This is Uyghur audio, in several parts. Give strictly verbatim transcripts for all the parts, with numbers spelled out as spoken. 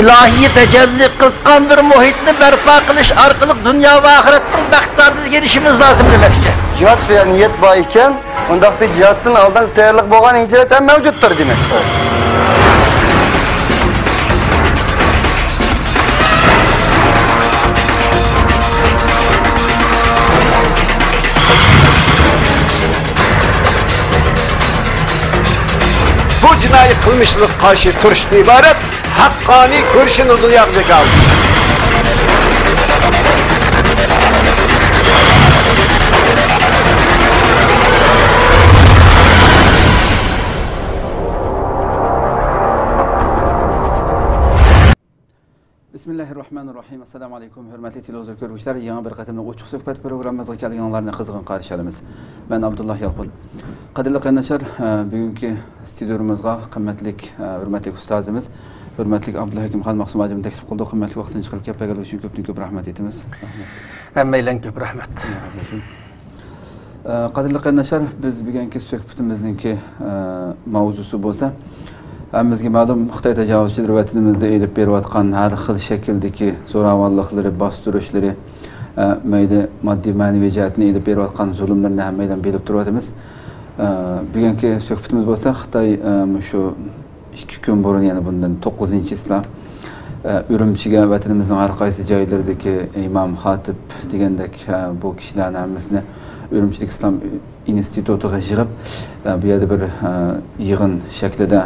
ئىلاھىي تەجەللى قىلغان بىر مۇھىتنى بەرپا قىلىش ئارقىلىق دۇنيا ۋە ئاخىرەتنىڭ بەختىيارلىقىغا ئېرىشىشىمىز لازىم دېمەكچى. جىھاد سۆيەر نىيەت بار ئىكەن، ئۇنداقتا جىھادتىن ئالدىنقى تەييارلىق بولغان ھىجرەت ھەم مەۋجۇتتۇر دېمەكچى. بۇ جىنايى قىلمىشلارغا قارشى تۇرۇشتىن ئىبارەت ھەققانىي كۈرىشىنى دۇنياغا جاكارلىدى. بىسمىللاھىررەھمانىررەھىم. ئەسسالامۇ ئەلەيكۇم، ھۆرمەتلىك تېلېۋىزور كۆرگۈچىلەر، يېڭى بىر قېتىملىق ئوچۇق سۆھبەت پروگراممىمىزغا كەلگىنىڭلارنى قىزغىن قارشى ئالىمىز. مەن ئابدۇللا يالقۇن. قەدىرلىك قېرىنداشلار، بۈگۈنكى ستۇدىيىمىزغا قىممەتلىك، ھۆرمەتلىك ئۇستازىمىز، ھۆرمەتلىك ئابدۇلھەكىم خان مەخسۇم ھاجىمنى تەكلىپ قىلدۇق. قىممەتلىك ۋاقتىنى چىقىرىپ كەپ بەرگەنلىكى ئۈچۈن كۆپتىن كۆپ رەھمەت ئېيتىمىز. رەھمەت. ھەممەيلەنگە كۆپ رەھمەت. ئە، قەدىرلىك قېرىنداشلار، بىز بۈگۈنكى سۆھبىتىمىزنىڭكى، ئە، ماۋزۇسى بولسا، ھەممىمىزگە مەلۇم، خىتاي تاجاۋۇزچىلىرى ۋەتىنىمىزدە ئېلىپ بېرىۋاتقان ھەر خىل شەكىلدىكى زوراۋانلىقلىرى، باستۇرۇشلىرى، ئە، مەيلى ماددىي، مەنىۋى جەھەتتىن ئېلىپ بېرىۋاتقان زۇلۇملىرىنى ھەممەيلەن بىلىپ تۇرۇۋاتىمىز. ئە، بۈگۈنكى سۆھبىتىمىز بولسا خىتاي، ئە، مۇشۇ ئىككى كۈن بۇرۇن، يەنى بۇندىن توققۇزىنچى چىسلا، ئە، ئۈرۈمچىگە، ۋەتىنىمىزنىڭ ھەر قايسى جايلىرىدىكى ئىمام، خاتىپ دېگەندەك، ئە، بۇ كىشىلەرنى ھەممىسىنى ئۈرۈمچىدىكى ئىسلام ئىنستىتۇتىغا يىغىپ، ئە، بۇ يەردە بىر، ئە، يىغىن شەكلىدە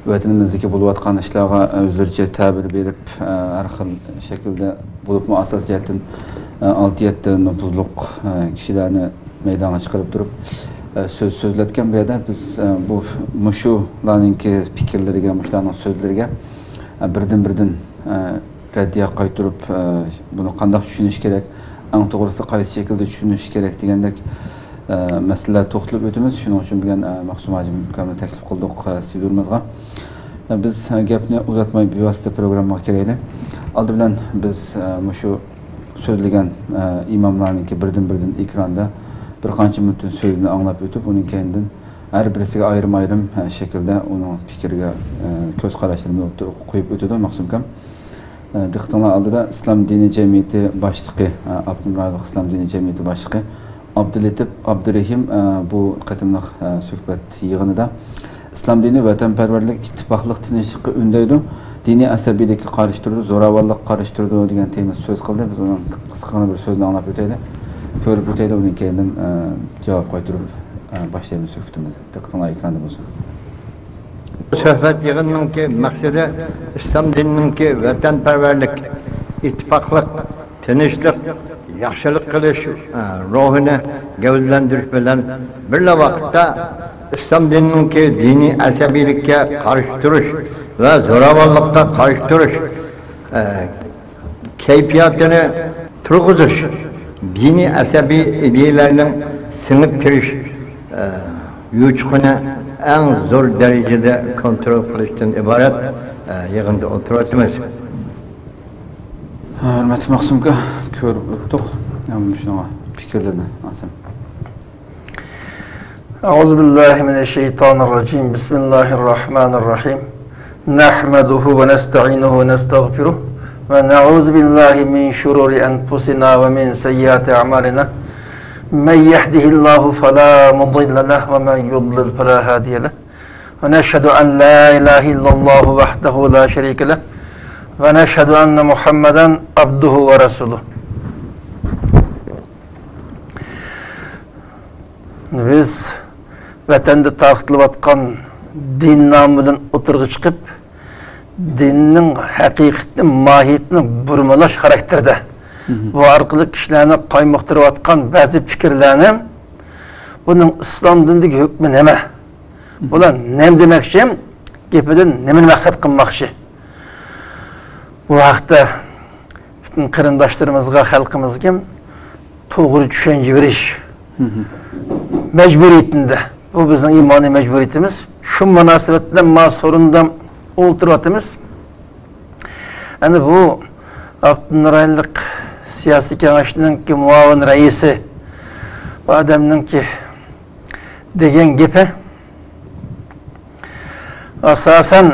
ۋەتىنىمىزدىكى بولۇۋاتقان ئىشلارغا ئۆزلىرىچە تەبىر بېرىپ، ئە، ھەر خىل شەكىلدە، بولۇپمۇ ئاساسىي جەھەتتىن، ئە، ئالتە يەتتە نوپۇزلۇق، ئە، كىشىلەرنى مەيدانغا چىقىرىپ تۇرۇپ، ئە، سۆز سۆزلەتكەن. بۇ يەردە بىز، ئە، بۇ، مۇشۇلارنىڭكى پىكىرلىرىگە، مۇشۇلارنىڭ سۆزلىرىگە، ئە، بىردىن-بىردىن، ئە، رەددىيە قايتۇرۇپ، ئە، بۇنى قانداق چۈشىنىش كېرەك، ئەڭ توغرىسى قايسى شەكىلدە چۈشىنىش كېرەك دېگەندەك، ئە، مەسىلىلەر توختىلىپ ئۆتىمىز. شۇنىڭ ئۈچۈن بۈگۈن، ئە، مەخسۇم ھاجىم ئاكامنى تەكلىپ قىلدۇق، ئە، ستۇدىيىمىزغا. ئە، بىز، ئە، گەپنى ئۇزارتماي بىۋاسىتە پروگراممىغا كىرەيلى. ئالدى بىلەن بىز، ئە، مۇشۇ سۆزلىگەن، ئە، ئىماملارنىڭكى بىردىن-بىردىن ئېكراندا بىر قانچە مىنۇتتىن سۆزىنى ئاڭلاپ ئۆتۈپ، ئۇنىڭ كەينىدىن ھەر بىرسىگە ئايرىم-ئايرىم، ئە، شەكىلدە ئۇنىڭ پىكرىگە، ئە، كۆز قاراشلىرىنى ئوتتۇرىغا قويۇپ ئۆتىدۇ مەخسۇم ئاكام. ئە، دىققىتىڭلار ئالدىدا ئىسلام دىنى جەمئىيىتى باشلىقى، ئە، ئاپتونوم رايونلۇق ئىسلام دىنى جەمئىيىتى باشلىقى ئابدۇلېتىپ ئابدۇرېھىم، ئە، بۇ قېتىملىق، ئە، سۆھبەت يىغىنىدا ئىسلام دىنى ۋەتەنپەرۋەرلىك، ئىتتىپاقلىق، تىنچلىققا ئۈندەيدۇ، دىنىي ئەسەبىيلىككە قارشى تۇرىدۇ، زوراۋانلىققا قارشى تۇرىدۇ دېگەن تېمىدا سۆز قىلدى. بىز ئۇنىڭ قىسقىغىنە بىر سۆزىنى ئاڭلاپ ئۆتەيلى، كۆرۈپ ئۆتەيلى، ئۇنىڭ كەينىدىن، ئە، جاۋاب قايتۇرۇپ، ئە، باشلايمىز سۆھبىتىمىزنى. دىققىتىڭلار ئېكراندا بولسۇن. سۆھبەت يىغىنىنىڭكى مەقسىتى ئىسلام دىنىنىڭكى ۋەتەنپەرۋەرلىك، ئىتتىپاقلىق، تىنچلىق، ياخشىلىق قىلىش، ئە، روھىنى گەۋدىلەندۈرۈش بىلەن بىرلا ۋاقىتتا ئىسلام دىنىنىڭكى دىنىي ئەسەبىيلىككە قارشى تۇرۇش ۋە زوراۋانلىققا قارشى تۇرۇش، ئە، كەيپىياتىنى تۇرغۇزۇش، دىنىي ئەسەبىي ئىدىيەلەرنىڭ سىڭىپ كىرىش، ئە، يوچۇقىنى ئەڭ زور دەرىجىدە كونترول قىلىشتىن ئىبارەت، ئە، يىغىندا ئولتۇرۇۋاتىمىز. ھۆرمەتلىك مەخسۇم ئاكا، كۆرۈپ ئۆتتۇق. ئەمما شۇنىڭغا پىكىرلىرىنى ئالسام. أعوذ بالله من الشيطان الرجيم. بسم الله الرحمن الرحيم. نحمده ونستعينه ونستغفره ونعوذ بالله من شرور أنفسنا ومن سيئات أعمالنا. من يهده الله فلا مضل له ومن يضلل فلا هادي له. ونشهد أن لا إله إلا الله وحده لا شريك له. ونشهد أن محمدا عبده ورسوله. بىز ۋەتەندە تارقىتىلىۋاتقان دىن نامى بىلەن ئوتتۇرىغا چىقىپ، دىننىڭ ھەقىقىتىنى، ماھىيىتىنى بۇرمىلاش خاراكتېرىدە، مھم، بۇ ئارقىلىق كىشىلەرنى قايمۇقتۇرۇۋاتقان بەزى پىكىرلەرنى، بۇنىڭ ئىسلام دىنىدىكى ھۆكمى نېمە؟ مھم. بۇلار نېمە دېمەكچى؟ گېپىدىن نېمىنى مەقسەت قىلماقچى؟ بۇ ھەقتە پۈتۈن قېرىنداشلىرىمىزغا، خەلقىمىزگە توغرا چۈشەنچە بېرىش، مھم، مەجبۇرىيىتىندە. بۇ بىزنىڭ ئىمانىي مەجبۇرىيىتىمىز. شۇ مۇناسىۋەت بىلەن ما سورۇندا ئولتۇرۇۋاتىمىز. ئەنە بۇ ئاپتونوم رايونلۇق سىياسىي كېڭەشنىڭكى مۇئاۋىن رەئىسى بۇ ئادەمنىڭكى دېگەن گېپى، ئاساسەن،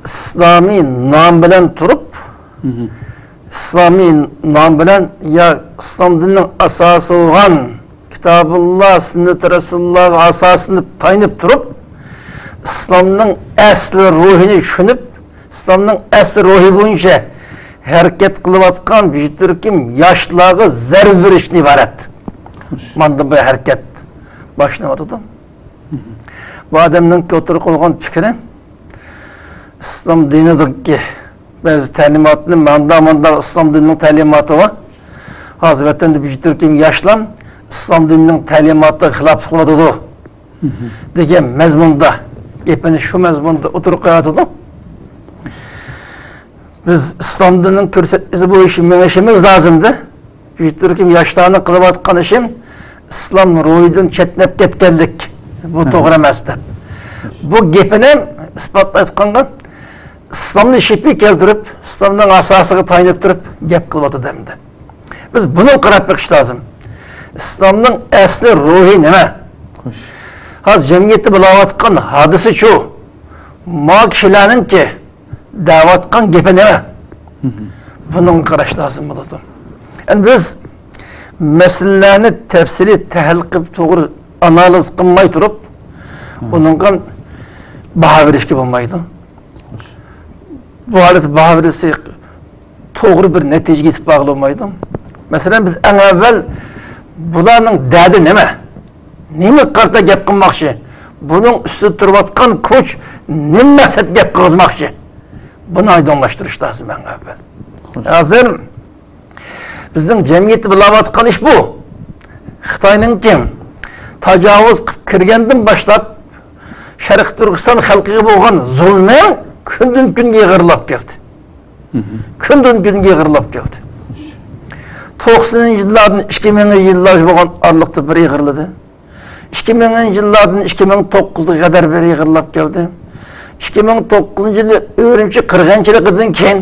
ئىس-، ئىسلامىي نام بىلەن تۇرۇپ، ئىسلامىي نام بىلەن يا ئىسلام دىنىنىڭ ئاساسى بولغان كىتابۇللا، سۈننىتى رەسۇلۇللاغا ئاساسلىنىپ، تايىنىپ تۇرۇپ، ئىسلامنىڭ ئەسلى روھىنى چۈشىنىپ، ئىسلامنىڭ ئەسلى روھى بويىچە ھەرىكەت قىلىۋاتقان بىر تۈركۈم ياشلارغا زەربە بېرىشتىن ئىبارەت. خوش. ماندىن بۇ ھەرىكەت باشلىنىۋاتىدۇ. بۇ ئادەمنىڭ ئوتتۇرىغا قويغان پىكرى، ئىسلام دىنىدىكى بەزى تەلىماتنى، ماندا، ماندا ئىسلام دىنىنىڭ تەلىماتى بار. ھازىر ۋەتەندە بىر تۈركۈم ياشلار ئىسلام دىنىنىڭ تەلىماتىغا خىلاپلىق قىلىۋاتىدۇ، دېگەن مەزمۇندا، گېپىنى شۇ مەزمۇندا ئوتتۇرىغا قويۇۋاتىدۇ. بىز ئىسلام دىنىنىڭ كۆرسەتمىسى بويىچە مېڭىشىمىز لازىمدى. بىر تۈركۈم ياشلارنىڭ قىلىۋاتقان ئىشى ئىسلام روھىدىن چەتنەپ كەتكەنلىك. بۇ توغرا ئەمەس دەپ. بۇ گېپىنى ئىسپاتلايدىغانغا ئىسلامنى شەپىي كەلتۈرۈپ، ئىسلامنىڭ ئاساسىغا تايىنىپ تۇرۇپ گەپ قىلىۋاتىدۇ ئەمدى. بىز بۇنى قاراپ بېقىش لازىم. ئىسلامنىڭ ئەسلى روھى نېمە؟ خوش. ھازىر جەمئىيەتتە بولۇۋاتقان ھادىسە شۇ. ما كىشىلەرنىڭكى دەۋاتقان گېپى نېمە؟ بۇنىڭغا قاراش لازىم بولىدۇ. يەنى بىز مەسىلىلەرنى تەپسىلىي تەھلىل قىلىپ، توغرا ئانالىز قىلماي تۇرۇپ، ئۇنىڭغا باھا بېرىشكە بولمايدۇ. بۇ ھالەتتە باھا بېرىلسە، توغرا بىر نەتىجىگە يېتىپ بارغىلى بولمايدۇ. مەسىلەن، بىز ئەڭ ئەۋۋەل بۇلارنىڭ دەردى نېمە؟ نېمىگە قارىتا گەپ قىلماقچى؟ بۇنىڭ ئۈستىدە تۇرۇۋاتقان كوچ نېمە مەقسەتتە گەپ قىلغۇزماقچى؟ بۇنى ئايدىڭلاشتۇرۇش لازىم ئەڭ ئەۋۋەل. خوش. ھازىر بىزنىڭ جەمئىيەتتە بولۇۋاتقان ئىش بۇ. خىتاينىڭكى تاجاۋۇز قىلىپ كىرگەندىن باشلاپ، شەرقىي تۈركىستان خەلقىگە بولغان زۇلمى كۈندىن كۈنگە ئېغىرلاپ كەلدى. كۈندىن كۈنگە ئېغىرلاپ كەلدى. توقسىنىنچى يىللاردىن ئىككى مىڭىنچى يىللارغىچە بولغان ئارىلىقتا بىر ئېغىرلىدى. ئىككى مىڭىنچى يىللاردىن ئىككى مىڭ توققۇزغا قەدەر بىر ئېغىرلاپ كەلدى. ئىككى مىڭ توققۇزىنچى يىلى ئۈرۈمچى قىرغىنچىلىقىدىن كېيىن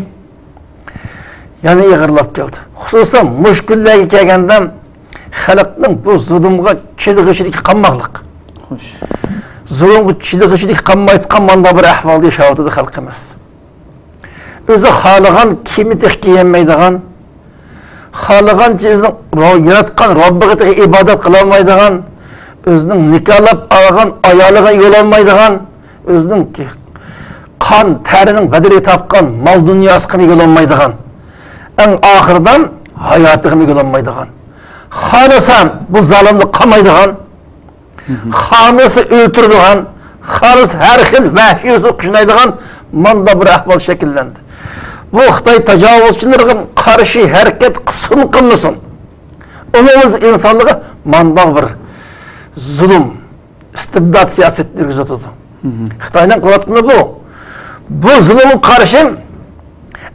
يەنە ئېغىرلاپ كەلدى. خۇسۇسەن مۇشۇ كۈنلەرگە كەلگەندە خەلقنىڭ بۇ زۇلۇمغا چىدىغۇچىلىكى قالماقلىق. خوش. زۇلۇمغا چىدىغۇچىلىكى قالمايدىغان مانداق بىر ئەھۋالدا ياشاۋاتىدۇ خەلقىمىز. ئۆزى خالىغان كىيىمنى تېخى كىيەلمەيدىغان، خالىغانچە ئۆزىنىڭ را-، ياراتقان رەببىگە تېخى ئىبادەت قىلالمايدىغان، ئۆزىنىڭ نىكاھلاپ ئالغان ئايالىغا ئىگە بولالمايدىغان، ئۆزىنىڭ قان تەرىنىڭ بەدىلىگە تاپقان مال دۇنياسىغا ئىگە بولالمايدىغان، ئەڭ ئاخىرىدا ھاياتىغا ئىگە بولالمايدىغان، خالىسا بۇ زالىمنى قامايدىغان، خالىسا ئۆلتۈرىدىغان، خالىسا ھەر خىل ۋەھشىي ئۇسۇل قىلىنىدىغان مانداق بىر ئەھۋال شەكىللەندى. بۇ خىتاي تاجاۋۇزچىلىرىغا قارشى ھەرىكەت قىلسۇن قىلمىسۇن، ئومۇمىي ئىنسانلارغا مانداق بىر زۇلۇم، ئىستىبدات سىياسىتىنى يۈرگۈزۈۋاتىدۇ. خىتاينىڭ قىلىۋاتقىنى بۇ. بۇ زۇلۇمغا قارشى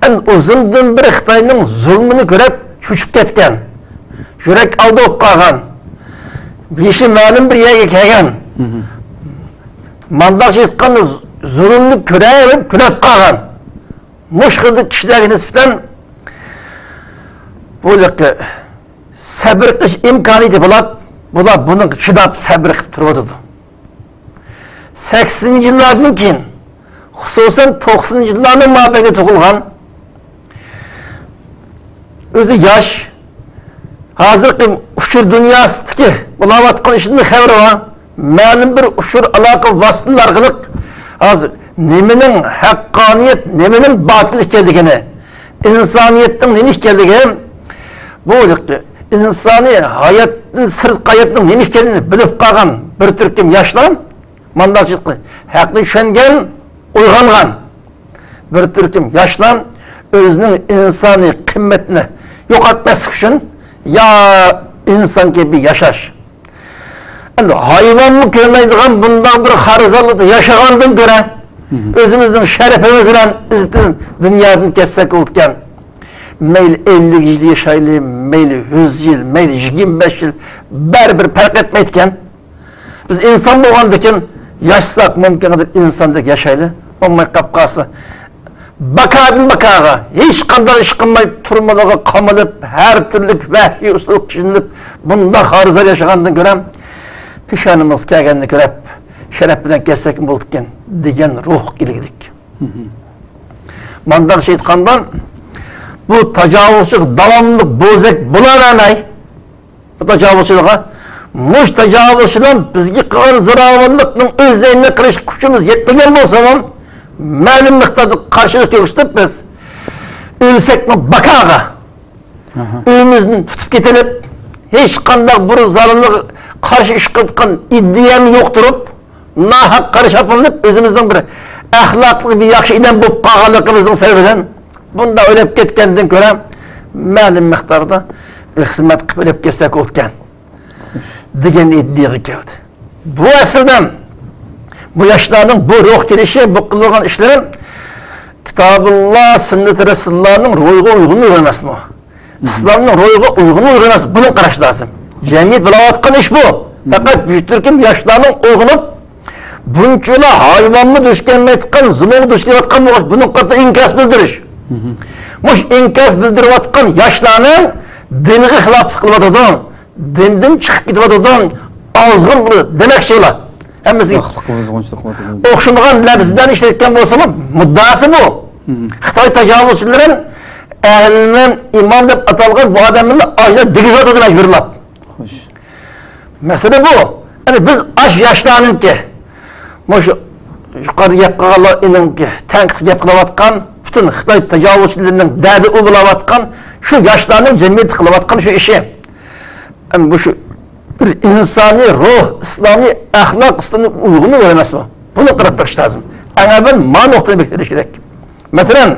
ئەن ئۇزۇندىن بېرى خىتاينىڭ زۇلمىنى كۆرۈپ چۆچۈپ كەتكەن، يۈرەك ئالدى بولۇپ قالغان، بېشى مەلۇم بىر يەرگە كەلگەن، مانداقچە ئېيتقاندا زۇلۇمنى كۆرۈپ كۈلۈپ قالغان مۇشۇ خىلدىكى كىشىلەرگە نىسبەتەن بۇ سەبىر قىلىش ئىمكانىيىتى بولۇپ، بۇلار بۇنىڭغا چىداپ سەبىر قىلىپ تۇرۇۋاتىدۇ. سەكسىنىنچى يىللاردىن كېيىن، خۇسۇسەن توقسىنىنچى يىللارنىڭ مابەينىدە تۇغۇلغان، ئۆزى ياش، ھازىرقى ئۇچۇر دۇنياسىدىكى بولۇۋاتقان ئىشتىن خەۋىرى بار، مەلۇم بىر ئۇچۇر ئالاقە ۋاسىتىلىرى ئارقىلىق ھازىر نېمىنىڭ ھەققانىيەت، نېمىنىڭ باتىل ئىكەنلىكىنى، ئىنسانىيەتنىڭ نېمە ئىكەنلىكى، بۇ ئىنسانىي ھاياتتىن سىرتقى ھاياتنىڭ نېمە ئىكەنلىكىنى بىلىپ قالغان بىر تۈركۈم ياشلار، مانداق ھەقنى چۈشەنگەن، ئويغانغان بىر تۈركۈم ياشلار ئۆزىنىڭ ئىنسانىي قىممىتىنى يوقاتماسلىق ئۈچۈن يا ئىنسان كەبى ياشاش، ئەمدى ھايۋانمۇ كۆرمەيدىغان بۇنداق بىر خار-زارلىقتا ياشىغاندىن كۆرە، ئۆزىمىزنىڭ شەرىپىمىز بىلەن ئىززىتىمىز دۇنيادىن كەتسەك بولىدىكەن. مەيلى ئەللىك يىل ياشايلى، مەيلى يۈز يىل، مەيلى يىگىرمە بەش يىل، بەرىبىر پەرق ئەتمەيدىكەن. بىز ئىنسان بولغاندىكىن ياشىساق، مۇمكىن قەدەر ئىنساندەك ياشايلى. بولماي قاپ قالسا، باكادىن باكاغا ھېچقانداق ئىش قىلماي، تۈرمىلەرگە قامىلىپ، ھەر تۈرلۈك ۋەھشىي ئۇسۇل قىلىنىپ، بۇنداق خار-زار ياشىغاندىن كۆرە، پېشانىمىز كەلگەننى كۆرۈپ، شەرەپ بىلەن كەتسەكمۇ بولىدىكەن دېگەن روھقا كېلىگلىك. مانداق ئېيتقاندا، بۇ تاجاۋۇزچىلىق داۋاملىق بوزەك بولاۋەرمەي، بۇ تاجاۋۇزچىلىققا، مۇشۇ تاجاۋۇزچىلار بىزگە قىلغان زوراۋانلىقنىڭ ئۆزىنى قىلىشقا كۈچىمىز يەتمىگەن بولسىمۇ، مەلۇم مىقداردا قارشىلىق كۆرسىتىپ، بىز ئۆلسەكمۇ باكاغا، ئۆيىمىزنى تۇتۇپ كېتىلىپ، ھېچقانداق بىر زالىملىققا قارشى ئىش قىلىدىغان ئىدىيەمۇ يوق تۇرۇپ، ناھەق قارا شاپىلىنىپ، ئۆزىمىزنىڭ بىر ئەخلاقلىق، بىر ياخشى ئادەم بولۇپ قالغانلىقىمىزنىڭ سەۋەبىدىن، بۇنداق ئۆلۈپ كەتكەندىن كۆرە، مەلۇم مىقداردا بىر خىزمەت قىلىپ ئۆلۈپ كەتسەك ئوتكەن، دېگەن ئىدىيەگە كەلدى. بۇ ئەسلىدە بۇ ياشلارنىڭ بۇ روھ كېلىشى، بۇ قىلىدىغان ئىشلىرى كىتابۇللا، سۈننىتى رەسۇلۇللانىڭ روھىغا ئۇيغۇن ئۇيغۇن ئەمەسمۇ؟ ئىسلامنىڭ روھىغا ئۇيغۇن ئۇيغۇن ئەمەس، بۇنى قاراش لازىم. جەمئىيەت بىلەۋاتقان ئىش بۇ. پەقەت بىر تۈركۈم ياشلارنىڭ ئويغىنىپ، بۇنچىلا ھايۋانمۇ دۇچ كەلمەيدىغان، زۇلۇمغا دۇچ كېلىۋاتقان بولغاچ، بۇنىڭغا قارىتا ئىنكاس بىلدۈرۈش. مۇشۇ ئىنكاس بىلدۈرۈۋاتقان ياشلارنىڭ دىنغا خىلاپلىق قىلىۋاتىدۇ، دىندىن چىقىپ كېتىۋاتىدۇ، ئازغۇن بۇ دېمەكچى ئۇلار. ھەممىسى ئوخشىمىغان لەپزىدىن ئىشلەتكەن بولسىمۇ، مۇددىئاسى بۇ. خىتاي تاجاۋۇزچىلىرى ئەھلىنى ئىمام دەپ ئاتالغان بۇ ئادەملەرنى ئاجدا دېگۈزۈۋاتىدۇ مەجبۇرلاپ. مەسىلە بۇ. يەنى بىز ئاش ياشلارنىڭكى، مۇشۇ يۇقىرىدا گەپ قىلغانلار ئېنىڭكى، تەنقىدكە گەپ قىلىۋاتقان، پۈتۈن خىتاي تاجاۋۇزچىلىرىنىڭ دەردى ئۇ بولۇۋاتقان، شۇ ياشلارنىڭ جەمئىيەتتە قىلىۋاتقان شۇ ئىشى. يەنى مۇشۇ بىر ئىنسانىي روھ، ئىسلامىي ئەخلاق، ئىسلامنى ئۇيغۇنلۇق ئەمەسمۇ؟ بۇنى قاراپ بېقىش لازىم. ئەڭ ئەۋۋەل مانا نۇقتىنى بەلگىلەش كېرەك. مەسىلەن،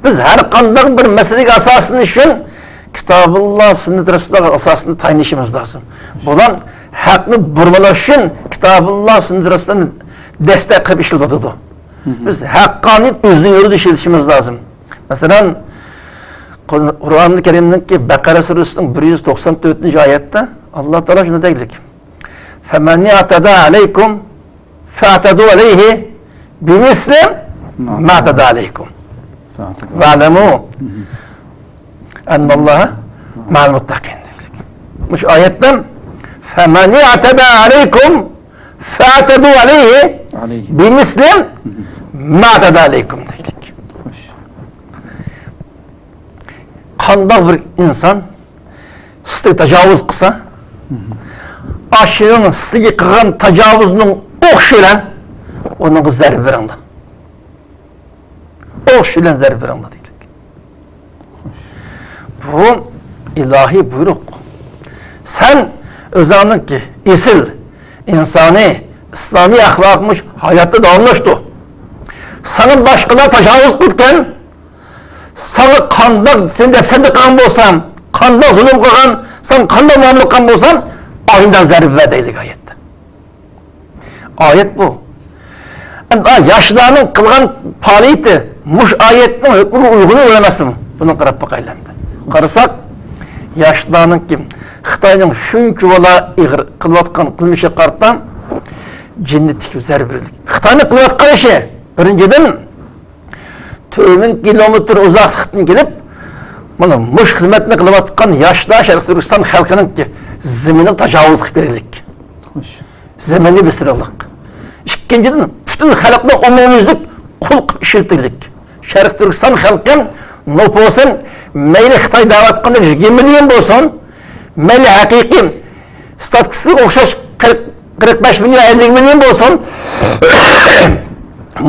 بىز ھەر قانداق بىر مەسىلىگە ئاساسلىنىش ئۈچۈن كىتابۇللا، سۈننەت رەسۇلۇللاھقا ئاساسلىنىپ تايىنىشىمىز لازىم. بۇلار ھەقنى بۇرمىلاش ئۈچۈن كىتابۇللا، سۈننەت رەسۇلۇللاھنى دەستەك قىلىپ ئىشلىتىدۇ. بىز ھەققانىيەت ئۆزىنى يولىدا ئىشلىتىشىمىز لازىم. مەسىلەن، قۇرئانى كەرىمنىڭكى بەقەرە سۈرىسىنىڭ بىر يۈز توقسان تۆتىنچى ئايەتتە ئاللا تائالا شۇنداق دەيدۇ. فمن اعتدى عليكم فاعتدوا عليه بمثل ما اعتدى عليكم. واعلموا أن الله مع المتقين. مۇشۇ ئايەتتە فمن اعتدى عليكم فاعتدوا عليه بمثل ما اعتدى عليكم دەيدۇ. قانداق بىر ئىنسان سىزگە تاجاۋۇز قىلسا، ئاشۇنىڭ سىزگە قىلغان تاجاۋۇزىنىڭ ئوخشىشى بىلەن ئۇنىڭغا زەربە بېرىڭلار. ئوخشىشى بىلەن زەربە بېرىڭلار دېدى. بۇ ئىلاھىي بۇيرۇق. سەن ئۆزۈڭنىڭكى ئېسىل ئىنسانىي، ئىسلامىي ئەخلاقىڭنى ھاياتتا داۋاملاشتۇر. ساڭا باشقىلار تاجاۋۇز قىلىدىكەن، ساڭا قانداق سېنى دەپسەندە قىلغان بولسام، قانداق زۇلۇم قىلغان، ساڭا قانداق مۇئامىلە قىلغان بولسام، ئاينىدان زەربە بەر دەيدىغان ئايەتتە. ئايەت بۇ. ئەمدى ياشلارنىڭ قىلغان پائالىيىتى مۇشۇ ئايەتنىڭ ھۆكمىگە ئۇيغۇنمۇ ئەمەسمۇ؟ بۇنى قاراپ باقايلى ئەمدى. قارىساق، ياشلارنىڭكى خىتاينىڭ شۇنچىۋالا ئېغىر قىلىۋاتقان قىلمىشىغا قارىتا جىننى تىكىپ زەربە بېرىلدى. خىتاينىڭ قىلىۋاتقان ئىشى، بىرىنچىدىن، تۆت مىڭ كىلومېتىر ئۇزاقلىقتىن كېلىپ، مانا مۇشۇ خىزمەتنى قىلىۋاتقان ياشلار شەرقىي تۈركىستان خەلقىنىڭكى زېمىنىغا تاجاۋۇز قىلىپ بېرىلدى. زېمىننى بېسىۋالدۇق. ئىككىنچىدىن، پۈتۈن خەلقنى ئومۇميۈزلۈك قۇل قىلىپ ئىشلىتىلدى. شەرقىي تۈركىستان خەلقى نوپۇسى مەيلى خىتاي دەۋاتقاندەك يىگىرمە مىليون بولسۇن، مەيلى ھەقىقىي ستاتىستىكىغا ئوخشاش قىرىق، قىرىق بەش مىليون، ئەللىك مىليون بولسۇن،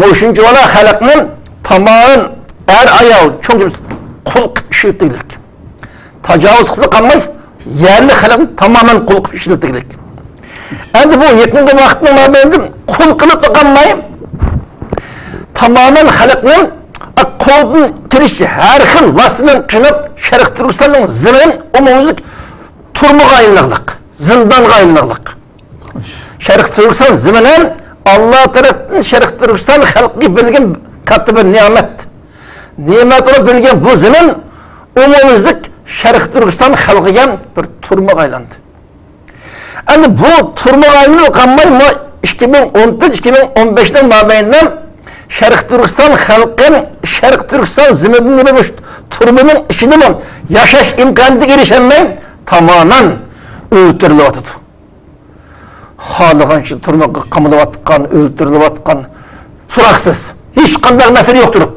مۇشۇنچىۋالا خەلقنى تامامەن ئەر-ئايال، چوڭ قۇل قىلىپ ئىشلىتىلدى. تاجاۋۇز قىلىپ قالماي، يەرلىك خەلقنى تامامەن قۇل قىلىپ ئىشلىتىلدى. ئەمدى بۇ يېقىنقى ۋاقىتنىڭ مابەينىدە قۇل قىلىپ قالماي، تامامەن خەلقنى قولدىن كېلىشىچە ھەر خىل ۋاسىتە بىلەن قىيناپ، شەرقىي تۈركىستاننىڭ زېمىنىنى ئومۇميۈزلۈك تۈرمىگە ئايلىنىغلىق، زىندانغا ئايلىنىغلىق. شەرقىي تۈركىستان زېمىنى ئاللا تەرەپتىن شەرقىي تۈركىستان خەلقىگە بېرىلگەن كاتتا بىر نېمەت. نېمەت بولۇپ بېرىلگەن بۇ زېمىن ئومۇميۈزلۈك شەرقىي تۈركىستان خەلقىگە بىر تۈرمىگە ئايلاندى. ئەمدى بۇ تۈرمىگە ئايلىنىپ قالماي، مۇ ئىككى مىڭ ئون تۆت، ئىككى مىڭ ئون بەشنىڭ مابەينىدە شەرقىي تۈركىستان خەلقى شەرقىي تۈركىستان زېمىنىدىمۇ، مۇشۇ تۈرمىنىڭ ئىچىدىمۇ ياشاش ئىمكانىيىتىگە ئېرىشەلمەي، تامامەن ئۆلتۈرۈلۈۋاتىدۇ. خالىغانچە تۈرمىگە قامىلىۋاتقان، ئۆلتۈرۈلۈۋاتقان، سوراقسىز، ھېچقانداق مەسىلە يوق تۇرۇپ،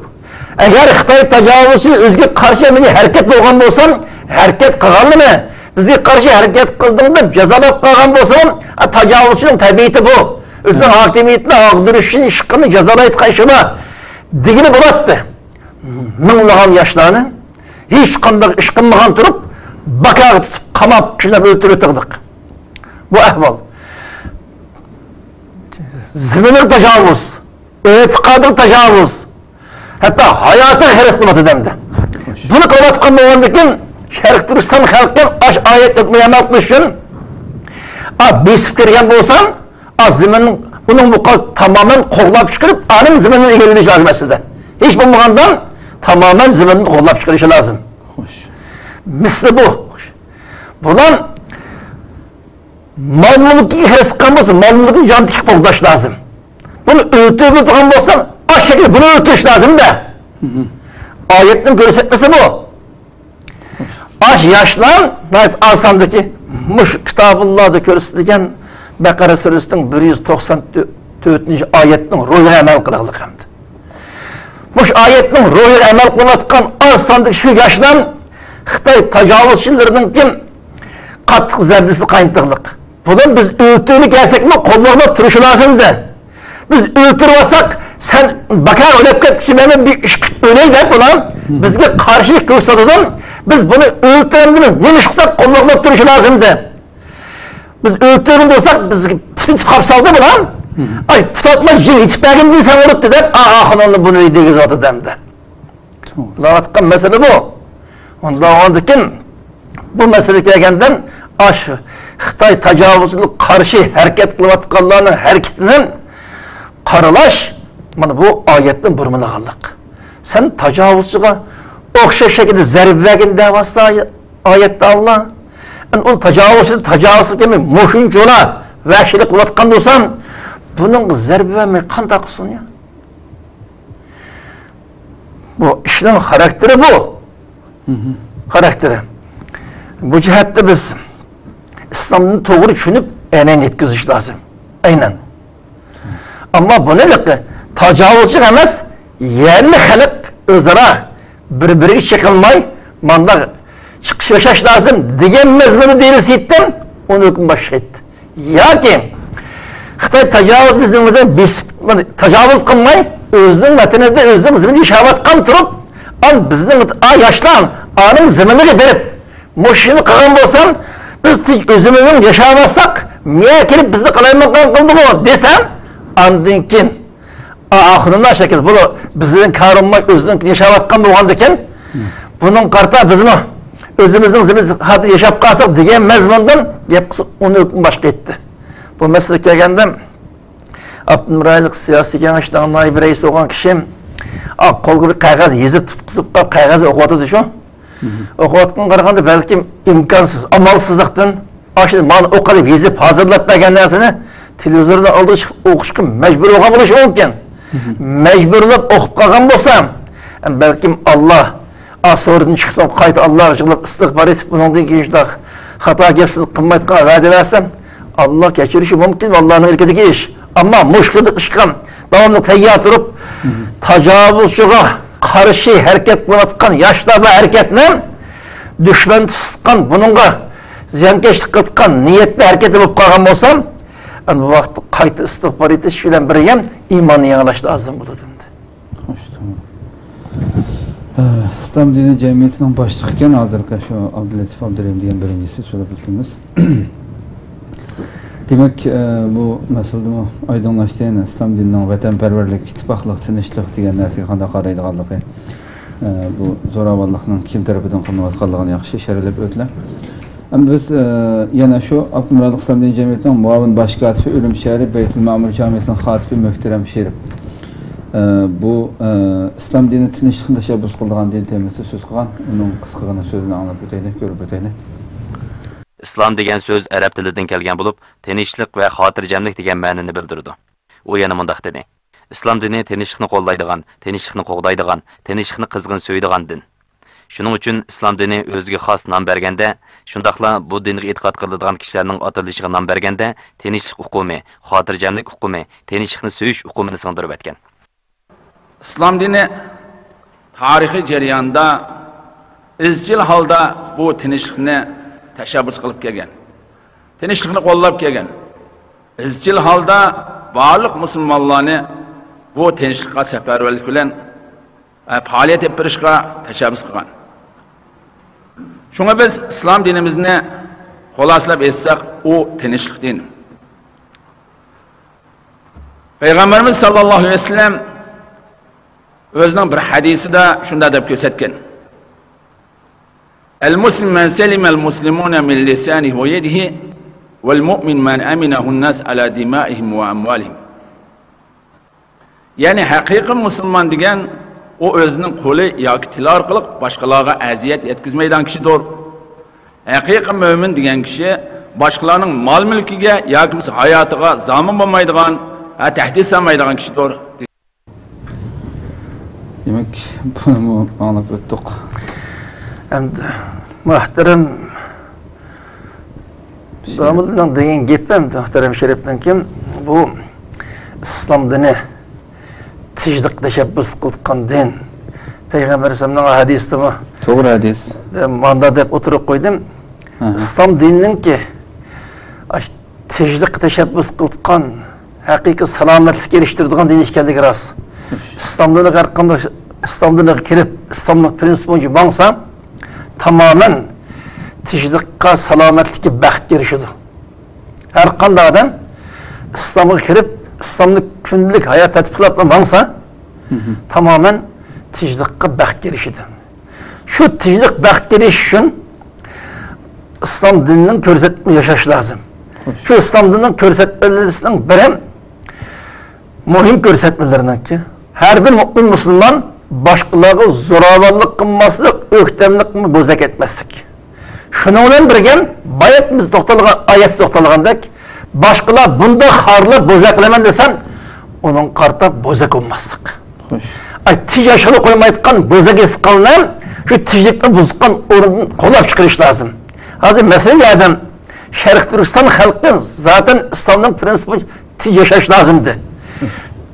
ئەگەر خىتاي تاجاۋۇزچى ئۆزىگە قارشى مېنى ھەرىكەت بولغان بولسام، ھەرىكەت قىلغانلىرى بىزگە قارشى ھەرىكەت قىلدىڭ دەپ جازالاپ قالغان بولسا، ئا، تاجاۋۇزچىنىڭ تەبىئىتى بۇ. ئۆزىنىڭ ھاكىمىيىتىنى ئاغدۇرۇشنى، ئىشقىنى جازالايدىغان ئىشى بار دېگىلى بولاتتى. مىڭلىغان ياشلارنى ھېچقانداق ئىش قىلمىغان تۇرۇپ، باكاغا تۇتۇپ، قاماپ، قىيناپ ئۆلتۈرۈۋېتىۋاتىدۇق. بۇ ئەھۋال. زېمىنىغا تاجاۋۇز، ئېتىقادىغا تاجاۋۇز، ھەتتا ھاياتىغا خەۋپ قىلىۋاتىدۇ ئەمدى. بۇنى قىلىۋاتقان بولغاندىكىن، شەرقىي تۈركىستان خەلقى ئاش ئايەت ھۆكمىگە ئەمەل قىلىش ئۈچۈن، ئا، بېسىپ كىرگەن بولسا، ئا، زېمىن، ئۇنىڭ بۇ قا-، تامامەن قوغلاپ چىقىرىپ، ئانىڭ زېمىنىنى ئىگىلىۋېلىش لازىم ئەسلىدە. ھېچ بولمىغاندا تامامەن زېمىننى قوغلاپ چىقىرىشى لازىم. خوش. مىسلى بۇ. بۇلار مال مۈلكىگە خەۋپ قىلغان بولسا، مال مۈلكىنى جان تىكىپ قوغداش لازىم. بۇنى ئۆلتۈرگىلى تۇرغان بولسا، ئاشۇ شەكىلدە بۇنى ئۆلتۈرۈش لازىم-دە. ئايەتنىڭ كۆرسەتمىسى بۇ. ئاش ياشلار ناھايىتى ئاساندىكى مۇشۇ كىتابۇللادا كۆرسىتىلگەن بەقەرە سۈرىسىنىڭ بىر يۈز توقسان تۆتىنچى ئايەتنىڭ روھىغا ئەمەل قىلغىلىق ئەمدى. مۇشۇ ئايەتنىڭ روھىغا ئەمەل قىلىۋاتقان ئاز ساندىكى شۇ ياشلار خىتاي تاجاۋۇزچىلىرىنىڭكى قاتتىق زەردىسىنى قاينىتىغلىق. بۇنى بىز ئۆلتۈرگىلى كەلسەكمۇ قوللىرىدا تۇرۇشى لازىمدى. بىز ئۆلتۈرۈۋالساق، سەن باكا ئۆلۈپ كەتكۈچە مەن بىر ئىش قىلىپ ئۆلەي دەپ ئۇلار بىزگە قارشى كۆرسىتىدۇ. بىز بۇنى ئۆلتۈرەمدىمىز، نېمە ئىش قىلساق قوللىرىدا تۇرۇشى لازىمدى. بىز ئۆلتۈرگىلى تۇرساق بىزگە پۇتىنى تۇتۇپ قاپسالدى بۇلار. ئاي، پۇتاتما جىن يېتىپ بەرگىن دېسەڭ ئۇرۇپتۇ دەپ، ئاغا خانىمنى بۇنى دېگۈزۈۋاتىدۇ ئەمدى. توغرا. بولۇۋاتقان مەسىلە بۇ. ئۇنداق بولغاندىكىن بۇ مەسىلىگە كەلگەندە، ئاشۇ خىتاي تاجاۋۇزچىلىققا قارشى ھەرىكەت قىلىۋاتقانلارنىڭ ھەرىكىتىنى قارىلاش، مانا بۇ ئايەتنى بۇرمىلىغانلىق. سەن تاجاۋۇزچىغا ئوخشاش شەكىلدە زەربە بەرگىن دەۋاتسا ئايەتتە ئاللا. ئەنە ئۇ تاجاۋۇزچى، تاجاۋۇزچىلىق ئەمەس، مۇشۇنچىلا ۋەھشىيلىك قىلىۋاتقان بولسام، بۇنىڭغا زەربە بەرمەي قانداق قىلسۇن يا؟ بۇ ئىشنىڭ خاراكتېرى بۇ. خاراكتېرى. بۇ جەھەتتە بىز ئىسلامنى توغرا چۈشىنىپ، ئەينەن يەتكۈزۈش لازىم. ئەينەن. ئەمما بۇنى تاجاۋۇزچى ئەمەس، يەرلىك خەلق ئۆزئارا بىر-بىرىگە چېقىلماي، مانداق چىقىش ياشاش لازىم دېگەن مەزمۇندا دېيىلسە ئېيتتىم، ئۇنى ھۆكمى باشقا ئىدى. ياكى خىتاي تاجاۋۇز بىزنىڭ بىلەن بېسىپ، تاجاۋۇز قىلماي، ئۆزىنىڭ ۋەتىنىدە، ئۆزىنىڭ زېمىنىدا ياشاۋاتقان تۇرۇپ، ئان بىزنىڭ، ئا، ياشلار ئانىڭ زېمىنىغا بېرىپ، مۇشۇ ئىشنى قىلغان بولسام، بىز تىنچ ئۆزىمىزنىڭ ياشاۋاتساق، مىيە كېلىپ بىزنى قالايمىقان قىلدىغۇ دېسەم، ئاندىن كېيىن، ئا، ئاخىرىندا شەكىل، بۇ بىزدىن كارىمماي ئۆزىنىڭ ياشاۋاتقان بولغاندىكىن، بۇنىڭ قارىتا بىزمۇ ئۆزىمىزنىڭ زېمىنىدا خاتىرە ياشاپ قالساق دېگەن مەزمۇندىن گەپ قىلسا، ئۇنى ھۆكمى باشقا ئىدى. بۇ مەسىلىگە كەلگەندە، ئاپتونوم رايونلۇق سىياسىي كېڭەشنىڭ نائىب رەئىسى بولغان كىشى، ئا، قولىغا بىر قەغەز يېزىپ تۇتقۇزۇپ قويۇپ، قەغەزنى ئوقۇۋاتىدۇ شۇ. ئوقۇۋاتقانغا قارىغاندا بەلكىم ئىمكانسىز، ئامالسىزلىقتىن ئاشۇ مانا ئوقۇپ يېزىپ ھازىرلاپ بەرگەن نەرسىنى تېلېۋىزورنىڭ ئالدىدا چىقىپ ئوقۇشقا مەجبۇر بولغان بولۇشى مۇمكىن. مەجبۇرلاپ ئوقۇپ قالغان بولسا، بەلكىم ئاللا، ئا، سورىدىن چىقىپ قايتا ئاللاغا يىغلاپ ئىستىغپار ئېيتىپ، بۇنىڭدىن كېيىن شۇنداق خاتا گەپ سۆز قىلمايدىغان ۋەدە بەرسەم، ئاللا كەچۈرۈشى مۇمكىن، ئاللانىڭ ئىركىدىكى ئىش. ئەمما مۇشۇ خىل ئىشقا داۋاملىق تەييار تۇرۇپ، تاجاۋۇزچىغا قارشى ھەرىكەت قىلىۋاتقان ياشلار بۇ ھەرىكەتنى دۈشمەن تۇتقان، بۇنىڭغا زىيانكەشلىك قىلىۋاتقان نىيەتتە ھەرىكەت بولۇپ قالغان بولسام، ئەنە بۇ ۋاقىتتا قايتا ئىستىغپار ئېيتىش بىلەن بىرگە ئىماننى يېڭىلاش لازىم بولىدۇ ئەمدى. خوش، تامام. ئە، ئىسلام دىنى جەمئىيىتىنىڭ باشلىقى ئىكەن، ھازىرقى شۇ ئابدۇللەتىپ ئابدۇرېھىم دېگەن بىرىنچىسى سۆزلەپ ئۆتكىنىمىز. دېمەك، ئە، بۇ مەسىلىدىمۇ ئايدىڭلاشتى، يەنە ئىسلام دىنىنىڭ ۋەتەنپەرۋەرلىك، ئىتتىپاقلىق، تىنچلىق دېگەن نەرسىگە قانداق قارايدىغانلىقى، ئە، بۇ زوراۋانلىقنىڭ كىم تەرىپىدىن قىلىنىۋاتقانلىقىنى ياخشى ئىشارىلەپ ئۆتتى. ئەمدى بىز، ئە، يەنە شۇ ئاپتونوم رايونلۇق ئىسلام دىنى جەمئىيىتىنىڭ مۇئاۋىن باش كاتىپى، ئۈرۈمچى شەھىرى بەيتۇل مەمۇر جامىسىنىڭ خاتىپى مۆھتەرەم شېرىپ، ئە، بۇ، ئە، ئىسلام دىنى تىنچلىقنى تەشەببۇس قىلىدىغان دىن تېمىسىدا سۆز قىلغان، ئۇنىڭ قىسقىغىنە سۆزىنى ئاڭلاپ ئۆتەيلى، كۆرۈپ ئۆتەيلى. ئىسلام دېگەن سۆز ئەرەب تىلىدىن كەلگەن بولۇپ، تىنچلىق ۋە خاتىرجەملىك دېگەن مەنىنى بىلدۈرىدۇ. ئۇ يەنە مۇنداق دېدى: ئىسلام دىنى تىنچلىقنى قوللايدىغان، تىنچلىقنى قوغدايدىغان، تىنچلىقنى قىزغىن سۆيىدىغان دىن. شۇنىڭ ئۈچۈن ئىسلام دىنى ئۆزىگە خاس نام بەرگەندە، شۇنداقلا بۇ دىنغا ئېتىقاد قىلىدىغان كىشىلەرنىڭ ئاتىلىشىغا نام بەرگەندە، تىنچلىق ئۇقۇمى، خاتىرجەملىك ئۇقۇمى، تىنچلىقنى سۆيۈش ئۇقۇمىنى سىڭدۈرۈۋەتكەن. ئىسلام دىنى تارىخىي جەرياندا ئىزچىل ھالدا بۇ تىنچلىقنى تەشەببۇس قىلىپ كەلگەن، تىنچلىقنى قوللاپ كەلگەن، ئىزچىل ھالدا بارلىق مۇسۇلمانلارنى بۇ تىنچلىققا سەپەرۋەرلىك بىلەن، ئە، پائالىيەت ئېلىپ بېرىشقا تەشەببۇس قىلغان. شۇڭا بىز ئىسلام دىنىمىزنى خۇلاسىلەپ ئېيتساق، ئۇ تىنچلىق دىنى. پەيغەمبىرىمىز ساللاللاھۇ ئەلەيھى ۋەسەللەم ئۆزىنىڭ بىر ھەدىسىدە شۇنداق دەپ كۆرسەتكەن: «المسلم من سلم المسلمون من لسانه ويده، والمؤمن من أمنه الناس على دمائهم وأموالهم.» يەنى ھەقىقىي مۇسۇلمان دېگەن ئۇ ئۆزىنىڭ قولى ياكى تىلى ئارقىلىق باشقىلارغا ئەزىيەت يەتكۈزمەيدىغان كىشىدۇر. ھەقىقىي مۆمىن دېگەن كىشى باشقىلارنىڭ مال-مۈلكىگە ياكى بولمىسا ھاياتىغا زامىن بولمايدىغان، ھە، تەھدىت سالمايدىغان كىشىدۇر. دېمەك، بۇنىمۇ ئاڭلاپ ئۆتتۇق. ئەمدى مۇھتەرەم داموللىنىڭ دېگەن گېپى، مۇھتەرەم شېرىپنىڭكى، بۇ ئىسلام دىنى تىنچلىق تەشەببۇس قىلىدىغان دىن. پەيغەمبەر ئەلەيھىسسالامنىڭ ھەدىسىدىمۇ، توغرا ھەدىس، ماندا دەپ ئوتتۇرىغا قويدۇم. ئىسلام دىنىنىڭكى ئاش-، تىنچلىققا تەشەببۇس قىلىدىغان، ھەقىقىي سالامەتلىككە ئېرىشتۈرىدىغان دىن ئىكەنلىكى راست. ئىسلام دىنىغا ھەر قانداق، ئىسلام دىنىغا كىرىپ، ئىسلامنىڭ پرىنسىپى بويىچە ماڭسا، تامامەن تىنچلىققا، سالامەتلىككە، بەختكە ئېرىشىدۇ. ھەر قانداق ئادەم ئىسلامغا كىرىپ، ئىسلامنى كۈندىلىك ھايات تەرتىپلەپ ماڭسا، تامامەن تىنچلىققا، بەختكە ئېرىشىدۇ. شۇ تىنچلىق، بەختكە ئېرىشىش ئۈچۈن ئىسلام دىنىنىڭ كۆرسەتمە ياشاش لازىم. شۇ ئىسلام دىنىنىڭ كۆرسەتمىلىرىنىڭ بىرى، مۇھىم كۆرسەتمىلىرىنىڭكى، ھەر بىر مۆمىن مۇسۇلمان باشقىلارغا زوراۋانلىق قىلماسلىق، ئۆكتەملىكنى بوزەك ئەتمەسلىك. شۇنىڭ بىلەن بىرگە، بايا بىز توختالغان، ئايەتتە توختالغاندەك، باشقىلار بۇنداق خارلاپ بوزەك قىلىمەن دېسە، ئۇنىڭغا قارىتا بوزەك بولماسلىق. خوش. ئاي، تىنچ ياشاۋلىق قويمايدىغان بوزەك ھېس قىلغان، شۇ تىنچلىقنى بۇزغان ئورۇندىن قوغلاپ چىقىرىش لازىم. ھازىر مەسىلەن، بۇ ئادەم شەرقىي تۈركىستان خەلقى زاتەن ئىسلامنىڭ پرىنسىپى بويىچە تىنچ ياشاش لازىم دېدى.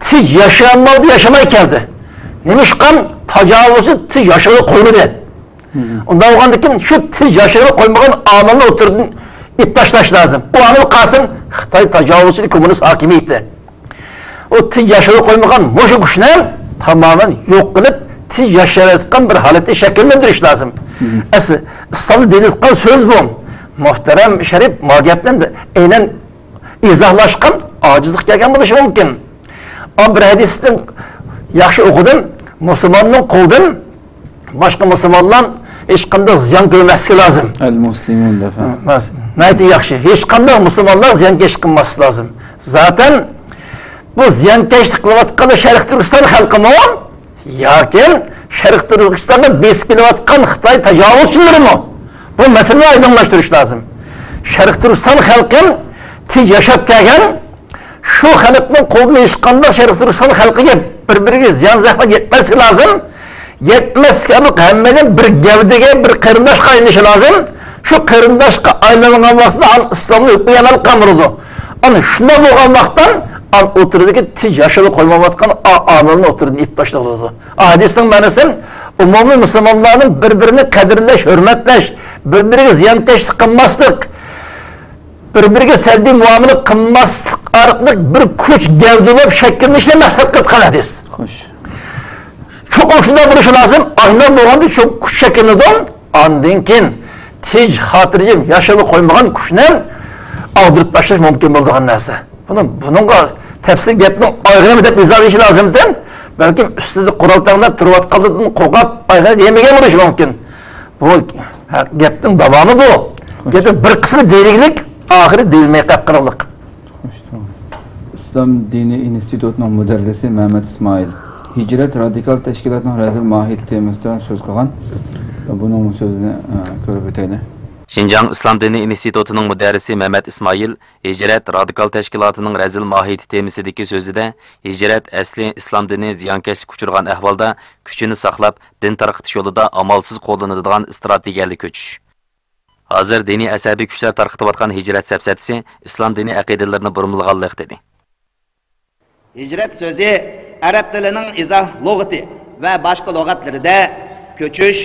تىنچ ياشىيالمىدى، ياشىماي كەلدى. نېمىشقا؟ تاجاۋۇزچى تىنچ ياشاۋلىق قويمىدى. ئۇنداق بولغاندىكىن، شۇ تىنچ ياشاۋلىق قويمىغان ئامىلنى ئوتتۇردىن ئېلىپ تاشلاش لازىم. ئۇ ئامىل قالسۇن، خىتاي تاجاۋۇزچىلىق، كوممۇنىست ھاكىمىيىتى. ئۇ تىنچ ياشاۋلىق قويمىغان مۇشۇ كۈچنى تامامەن يوق قىلىپ، تىنچ ياشاۋاتقان بىر ھالەتنى شەكىللەندۈرۈش لازىم. ئەسلى ئىسلامدا دېيىلىۋاتقان سۆز بۇ. مۇھتەرەم شېرىپ ما گەپنى ئەينەن ئىزاھلاشقان ئاجىزلىق كەلگەن بولۇشى مۇمكىن. ئا، بىر ھەدىستىن ياخشى ئوقۇدۇم. مۇسۇلماننىڭ قولىدىن باشقا مۇسۇلمانلار ھېچقانداق زىيان كۆرمەسلىكى لازىم. ئەل مۇسلىمۇن دەپ، ھە. ناھايىتى ياخشى. ھېچقانداق مۇسۇلمانلار زىيانكەشلىك قىلماسلىقى لازىم. زاتەن بۇ زىيانكەشلىك قىلىۋاتقانلار شەرقىي تۈركىستان خەلقىمۇ ياكى شەرقىي تۈركىستاندا بېسىپ كېلىۋاتقان خىتاي تاجاۋۇزچىلىرىمۇ؟ بۇ مەسىلىنى ئايدىڭلاشتۇرۇش لازىم. شەرقىي تۈركىستان خەلقى تىنچ ياشاپ كەلگەن، شۇ خەلقنىڭ قولىدىن ھېچقانداق شەرقىي تۈركىستان خەلقىگە بىر-بىرىگە زىيان-زەخمەت يەتمەسلىكى لازىم. يەتمەسلىكى ئارقىلىق ھەممىنىڭ بىر گەۋدىگە، بىر قېرىنداشقا ئايلىنىشى لازىم. شۇ قېرىنداشقا ئايلانغان ۋاقتىدا ئان ئىسلامنىڭ ھۆكمى ئەمەل قىلغان بولىدۇ. ئانا شۇنداق بولغان ۋاقىتتا ئان ئوتتۇرىدىكى تىنچ ياشاۋلىق قويمايۋاتقان ئا-، ئامىلنى ئوتتۇرىدىن ئېلىپ تاشلىغىلى بولىدۇ. ھەدىسنىڭ مەنىسى، ئومۇمىي مۇسۇلمانلارنىڭ بىر-بىرىنى قەدىرلەش، ھۆرمەتلەش، بىر-بىرىگە زىيانكەشلىك قىلماسلىق، بىر-بىرىگە سەلبىي مۇئامىلە قىلماسلىق ئارقىلىق بىر كۈچ گەۋدىلەپ شەكىللىنىشنى مەقسەت قىلىۋاتقان ھەدىس. خوش. چوقۇم شۇنداق بولۇشى لازىم. ئانداق بولغاندا شۇ كۈچ شەكىللىنىدۇ. ئاندىن كېيىن تىنچ، خاتىرجەم ياشاۋلىق قويمىغان كۈچنى ئاغدۇرۇپ تاشلاش مۇمكىن بولىدىغان نەرسە. بۇنى، بۇنىڭغا تەپسىلىي گەپنىڭ ئايىغى نېمە دەپ ئىزاھلىشى لازىمكەن. بەلكىم ئۈستىدە قورال تەڭلەپ تۇرۇۋاتقانلىقتىن قورقۇپ ئايىغىنى دېمىگەن بولۇشى مۇمكىن. بۇ ھە، گەپنىڭ داۋامى بۇ. گەپنىڭ بىر قىسمى دېيىلگىلىك، ئاخىرى دېيىلمەي قېلىپ قالغانلىق. خوش، توغرا. ئىسلام دىنى ئىنستىتۇتىنىڭ مۇدەررىسى مەمەت ئىسمائىل، ھىجرەت رادىكال تەشكىلاتىنىڭ رەزىل ماھىيىتى تېمىسىدا سۆز قىلغان. بۇنىڭ سۆزىنى، ئە، كۆرۈپ ئۆتەيلى. شىنجاڭ ئىسلام دىنى ئىنستىتۇتىنىڭ مۇدەررىسى مەمەت ئىسمائىل ھىجرەت رادىكال تەشكىلاتىنىڭ رەزىل ماھىيىتى تېمىسىدىكى سۆزىدە، ھىجرەت ئەسلى ئىسلام دىنى زىيانكەشلىككە ئۇچرىغان ئەھۋالدا كۈچىنى ساقلاپ، دىن تارقىتىش يولىدا ئامالسىز قوللىنىدىغان ئىستراتېگىيەلىك كۈچ. ھازىر دىنىي ئەسەبىي كۈچلەر تارقىتىۋاتقان ھىجرەت سەپسەتىسى ئىسلام دىنىي ئەقىدىلىرىنى بۇرمىلىغانلىق، دېدى. ھىجرەت سۆزى ئەرەب تىلىنىڭ ئىزاھ لۇغىتى، ۋە باشقا لۇغەتلىرىدە كۆچۈش،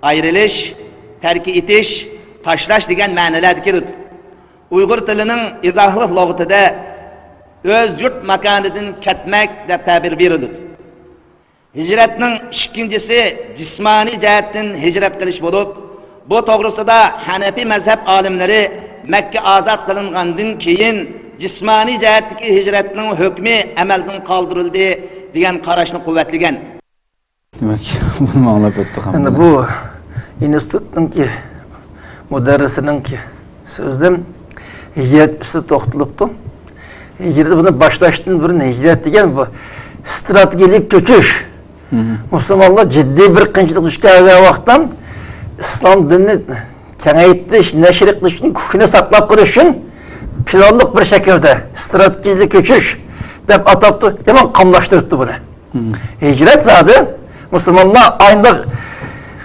ئايرىلىش، تەرك ئېتىش، تاشلاش دېگەن مەنىلەردە كېلىدۇ. ئۇيغۇر تىلىنىڭ ئىزاھلىق لۇغىتىدە ئۆز يۇرت ماكانىدىن كەتمەك دەپ تەبىر بېرىلىدۇ. ھىجرەتنىڭ ئىككىنچىسى جىسمانىي جەھەتتىن ھىجرەت قىلىش بولۇپ، بۇ توغرىسىدا ھەنەفىي مەزھەپ ئالىملىرى مەككە ئازاد قىلىنغاندىن كېيىن جىسمانىي جەھەتتىكى ھىجرەتنىڭ ھۆكمى ئەمەلدىن قالدۇرۇلدى دېگەن قاراشنى قۇۋۋەتلىگەن. دېمەك، بۇنى ئاڭلاپ ئۆتتۇق. ئەمدى بۇ ئىنستىتۇتنىڭكى مۇدەررىسىنىڭكى سۆزىدىن ھىجرەت ئۈستىدە توختىلىپتۇ. ھىجرەت، بۇنى باشلاشتىن بۇرۇن ھىجرەت دېگەن بۇ ستراتېگىيەلىك كۆچۈش. مۇسۇلمانلار جىددىي بىر قىيىنچىلىققا دۇچ كەلگەن ۋاقىتتا ئىسلام دىنىنى كېڭەيتىش، نەشر قىلىش ئۈچۈن، كۈچىنى ساقلاپ قېلىش ئۈچۈن پىلانلىق بىر شەكىلدە ستراتېگىيەلىك كۆچۈش دەپ ئاتاپتۇ. يامان قاملاشتۇرۇپتۇ بۇنى. ھىجرەت زادى مۇسۇلمانلار ئاينداق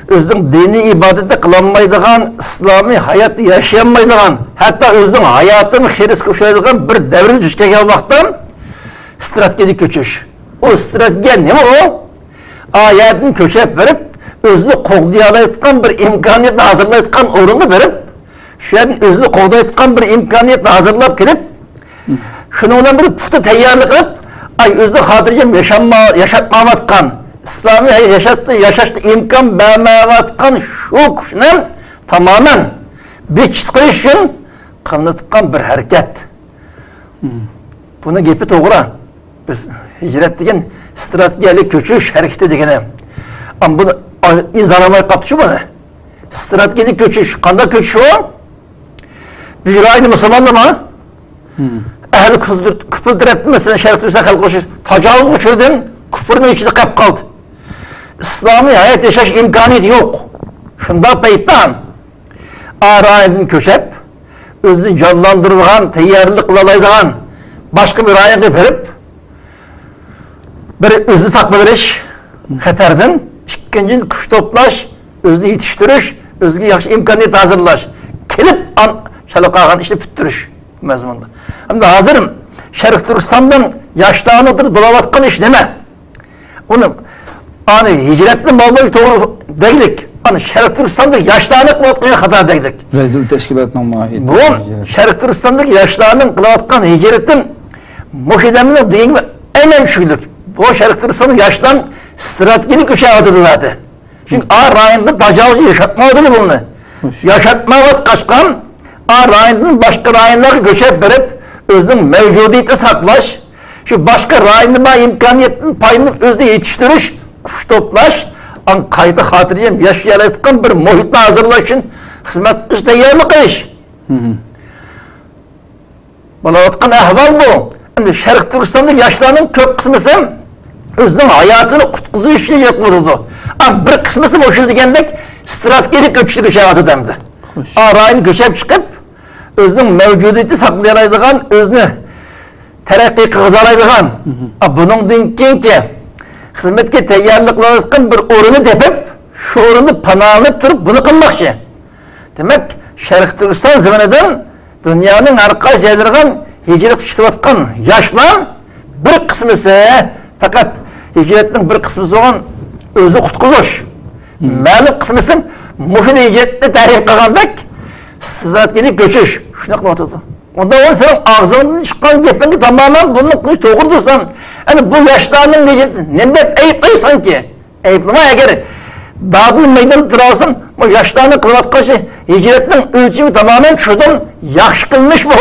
ئۆزىنىڭ دىنىي ئىبادىتى قىلالمايدىغان، ئىسلامىي ھاياتتا ياشىيالمايدىغان، ھەتتا ئۆزىنىڭ ھاياتىنى خىرىسكە ئۇشۇرايدىغان بىر دەۋرگە دۇچ كەلگەن ۋاقىتتا ستراتېگىيەلىك كۆچۈش. ئۇ ستراتېگىيە نېمە ئۇ؟ ئا يەردىن كۆچۈپ بېرىپ، ئۆزىنى قوغدىيالايدىغان بىر ئىمكانىيەتنى ھازىرلايدىغان ئورۇنغا بېرىپ، شۇ يەردىن ئۆزىنى قوغدايدىغان بىر ئىمكانىيەتنى ھازىرلاپ كېلىپ، شۇنىڭ بىلەن بىر پۇختا تەييارلىق قىلىپ، ئاي، ئۆزىنى خاتىرجەم ياشانما-، ياشاتمايۋاتقان، ئىسلامىي ھايات ياشاشتا، ياشاشتا ئىمكان بەرمەيۋاتقان شۇ كۈچنى تامامەن بىچىت قىلىش ئۈچۈن قىلىنىۋاتقان بىر ھەرىكەت. بۇنىڭ گېپى توغرا. بىز ھىجرەت دېگەن ستراتېگىيەلىك كۆچۈش ھەرىكىتى دېگىنى. ئەمما بۇنى ئىزاھلىماي قاپتۇ شۇ بۇنى. ستراتېگىيەلىك كۆچۈش، قانداق كۆچۈش ئۇ؟ بۇ رايوندا مۇسۇلمانلارمۇ؟ ئەھلى كۇفر، كۇفر تەرەپتىن، مەسىلەن، شەرقىي تۈركىستان خەلقى ئۇشۇ تاجاۋۇزغا ئۇچرىدى، كۇفرنىڭ ئىچىدە قېلىپ قالدى. ئىسلامىي ھايات ياشاش ئىمكانىيىتى يوق. شۇنداق پەيتتە ئا رايوندىن كۆچۈپ، ئۆزىنى جانلاندۇرىدىغان، تەييارلىق قىلالايدىغان باشقا بىر رايونغا بېرىپ، بىر ئۆزىنى ساقلىۋېلىش خەتەردىن، ئىككىنچىدىن، كۈچ توپلاش، ئۆزىنى يېتىشتۈرۈش، ئۆزىگە ياخشى ئىمكانىيەت ھازىرلاش، كېلىپ ئان-، شالا قالغان ئىشنى پۈتتۈرۈش مەزمۇندا. ئەمدى ھازىر شەرقىي تۈركىستاندا ياشلارنىڭ بولۇۋاتقان ئىش نېمە؟ ئۇنى، ئانى ھىجرەتنى ماۋۇ توغرا دەگلىك. ئانى شەرقىي تۈركىستاندا ياشلارنىڭ قىلىۋاتقان خاتا دەگلىك. رەزىل تەشكىلاتنىڭ ماھىيىتى بۇ ھىجرەت. شەرقىي تۈركىستاندىكى ياشلارنىڭ قىلىۋاتقان ھىجرىتى مۇشۇ دەمنىڭ دېگىنى ئەينەن چۈشىنىكلىك. بۇ شەرقىي تۈركىستاندا ياشلار ستراتېگىيەلىك ئۆچەۋاتىدۇ زادى. چۈنكى ئا رايوندا تاجاۋۇزچى ياشاتمايۋاتىدۇ بۇنى. خوش. ياشاتمايۋاتقاچقا، ئا رايوندىن باشقا رايونلارغا كۆچۈپ بېرىپ، ئۆزىنىڭ مەۋجۇدىيىتىنى ساقلاش، شۇ باشقا رايوندا بار ئىمكانىيەتتىن پايدىلىنىپ ئۆزىنى يېتىشتۈرۈش، كۈچ توپلاش، ئاڭ قايتا خاتىرجەم ياشىيالايدىغان بىر مۇھىتنى ھازىرلاش ئۈچۈن خىزمەت قىلىش، تەييارلىق قىلىش. بولۇۋاتقان ئەھۋال بۇ. ئەمدى شەرقىي تۈركىستاندا ياشلارنىڭ كۆپ قىسمىسى ئۆزىنىڭ ھاياتىنى قۇتقۇزۇش ئۈچۈن يىغىلىدۇ. ئەمما بىر قىسمىسى مۇشۇ دېگەندەك ستراتېگىيەلىك كۆچۈشكە كۆچۈۋاتىدۇ ئەمدى. خوش. ئا رايونغا كۆچۈپ چىقىپ، ئۆزىنىڭ مەۋجۇدىيىتىنى ساقلىيالايدىغان، ئۆزىنى تەرەققىي قىلغۇزالايدىغان، مھم. ئا، بۇنىڭدىن كېيىنكى خىزمەتكە تەييارلىق قىلالايدىغان بىر ئورۇننى تېپىپ، شۇ ئورۇندا پاناھلىنىپ تۇرۇپ بۇنى قىلماقچى. دېمەك، شەرقىي تۈركىستان زېمىنىدىن دۇنيانىڭ ھەر قايسى جايلىرىغا ھىجرەت قىلىۋاتقان ياشلار بىر قىسمىسى پەقەت ھىجرەتنىڭ بىر قىسمىسى بولغان ئۆزىنى قۇتقۇزۇش. مم. مەلۇم قىسمىسى مۇشۇ ھىجرەتنى تەرغىب قىلغاندەك ستراتېگىيەلىك كۆچۈش. شۇنداق قىلىۋاتىدۇ. ئۇندا ئۇ سېنىڭ ئاغزىڭدىن چىققان گېپىڭگە تامامەن بۇنى قىلىش توغرا دېسەم، ئەنە بۇ ياشلارنىڭ ھىجرىتى نېمە دەپ ئەيىبلەيسەنكى؟ ئەيىبلىمە، ئەگەر دادىل مەيداندا تۇرالىسام، بۇ ياشلارنىڭ قىلىۋاتقان ئىشى ھىجرەتنىڭ ئۆلچىمى تامامەن چۈشىدۇ، ياخشى قىلمىش بۇ.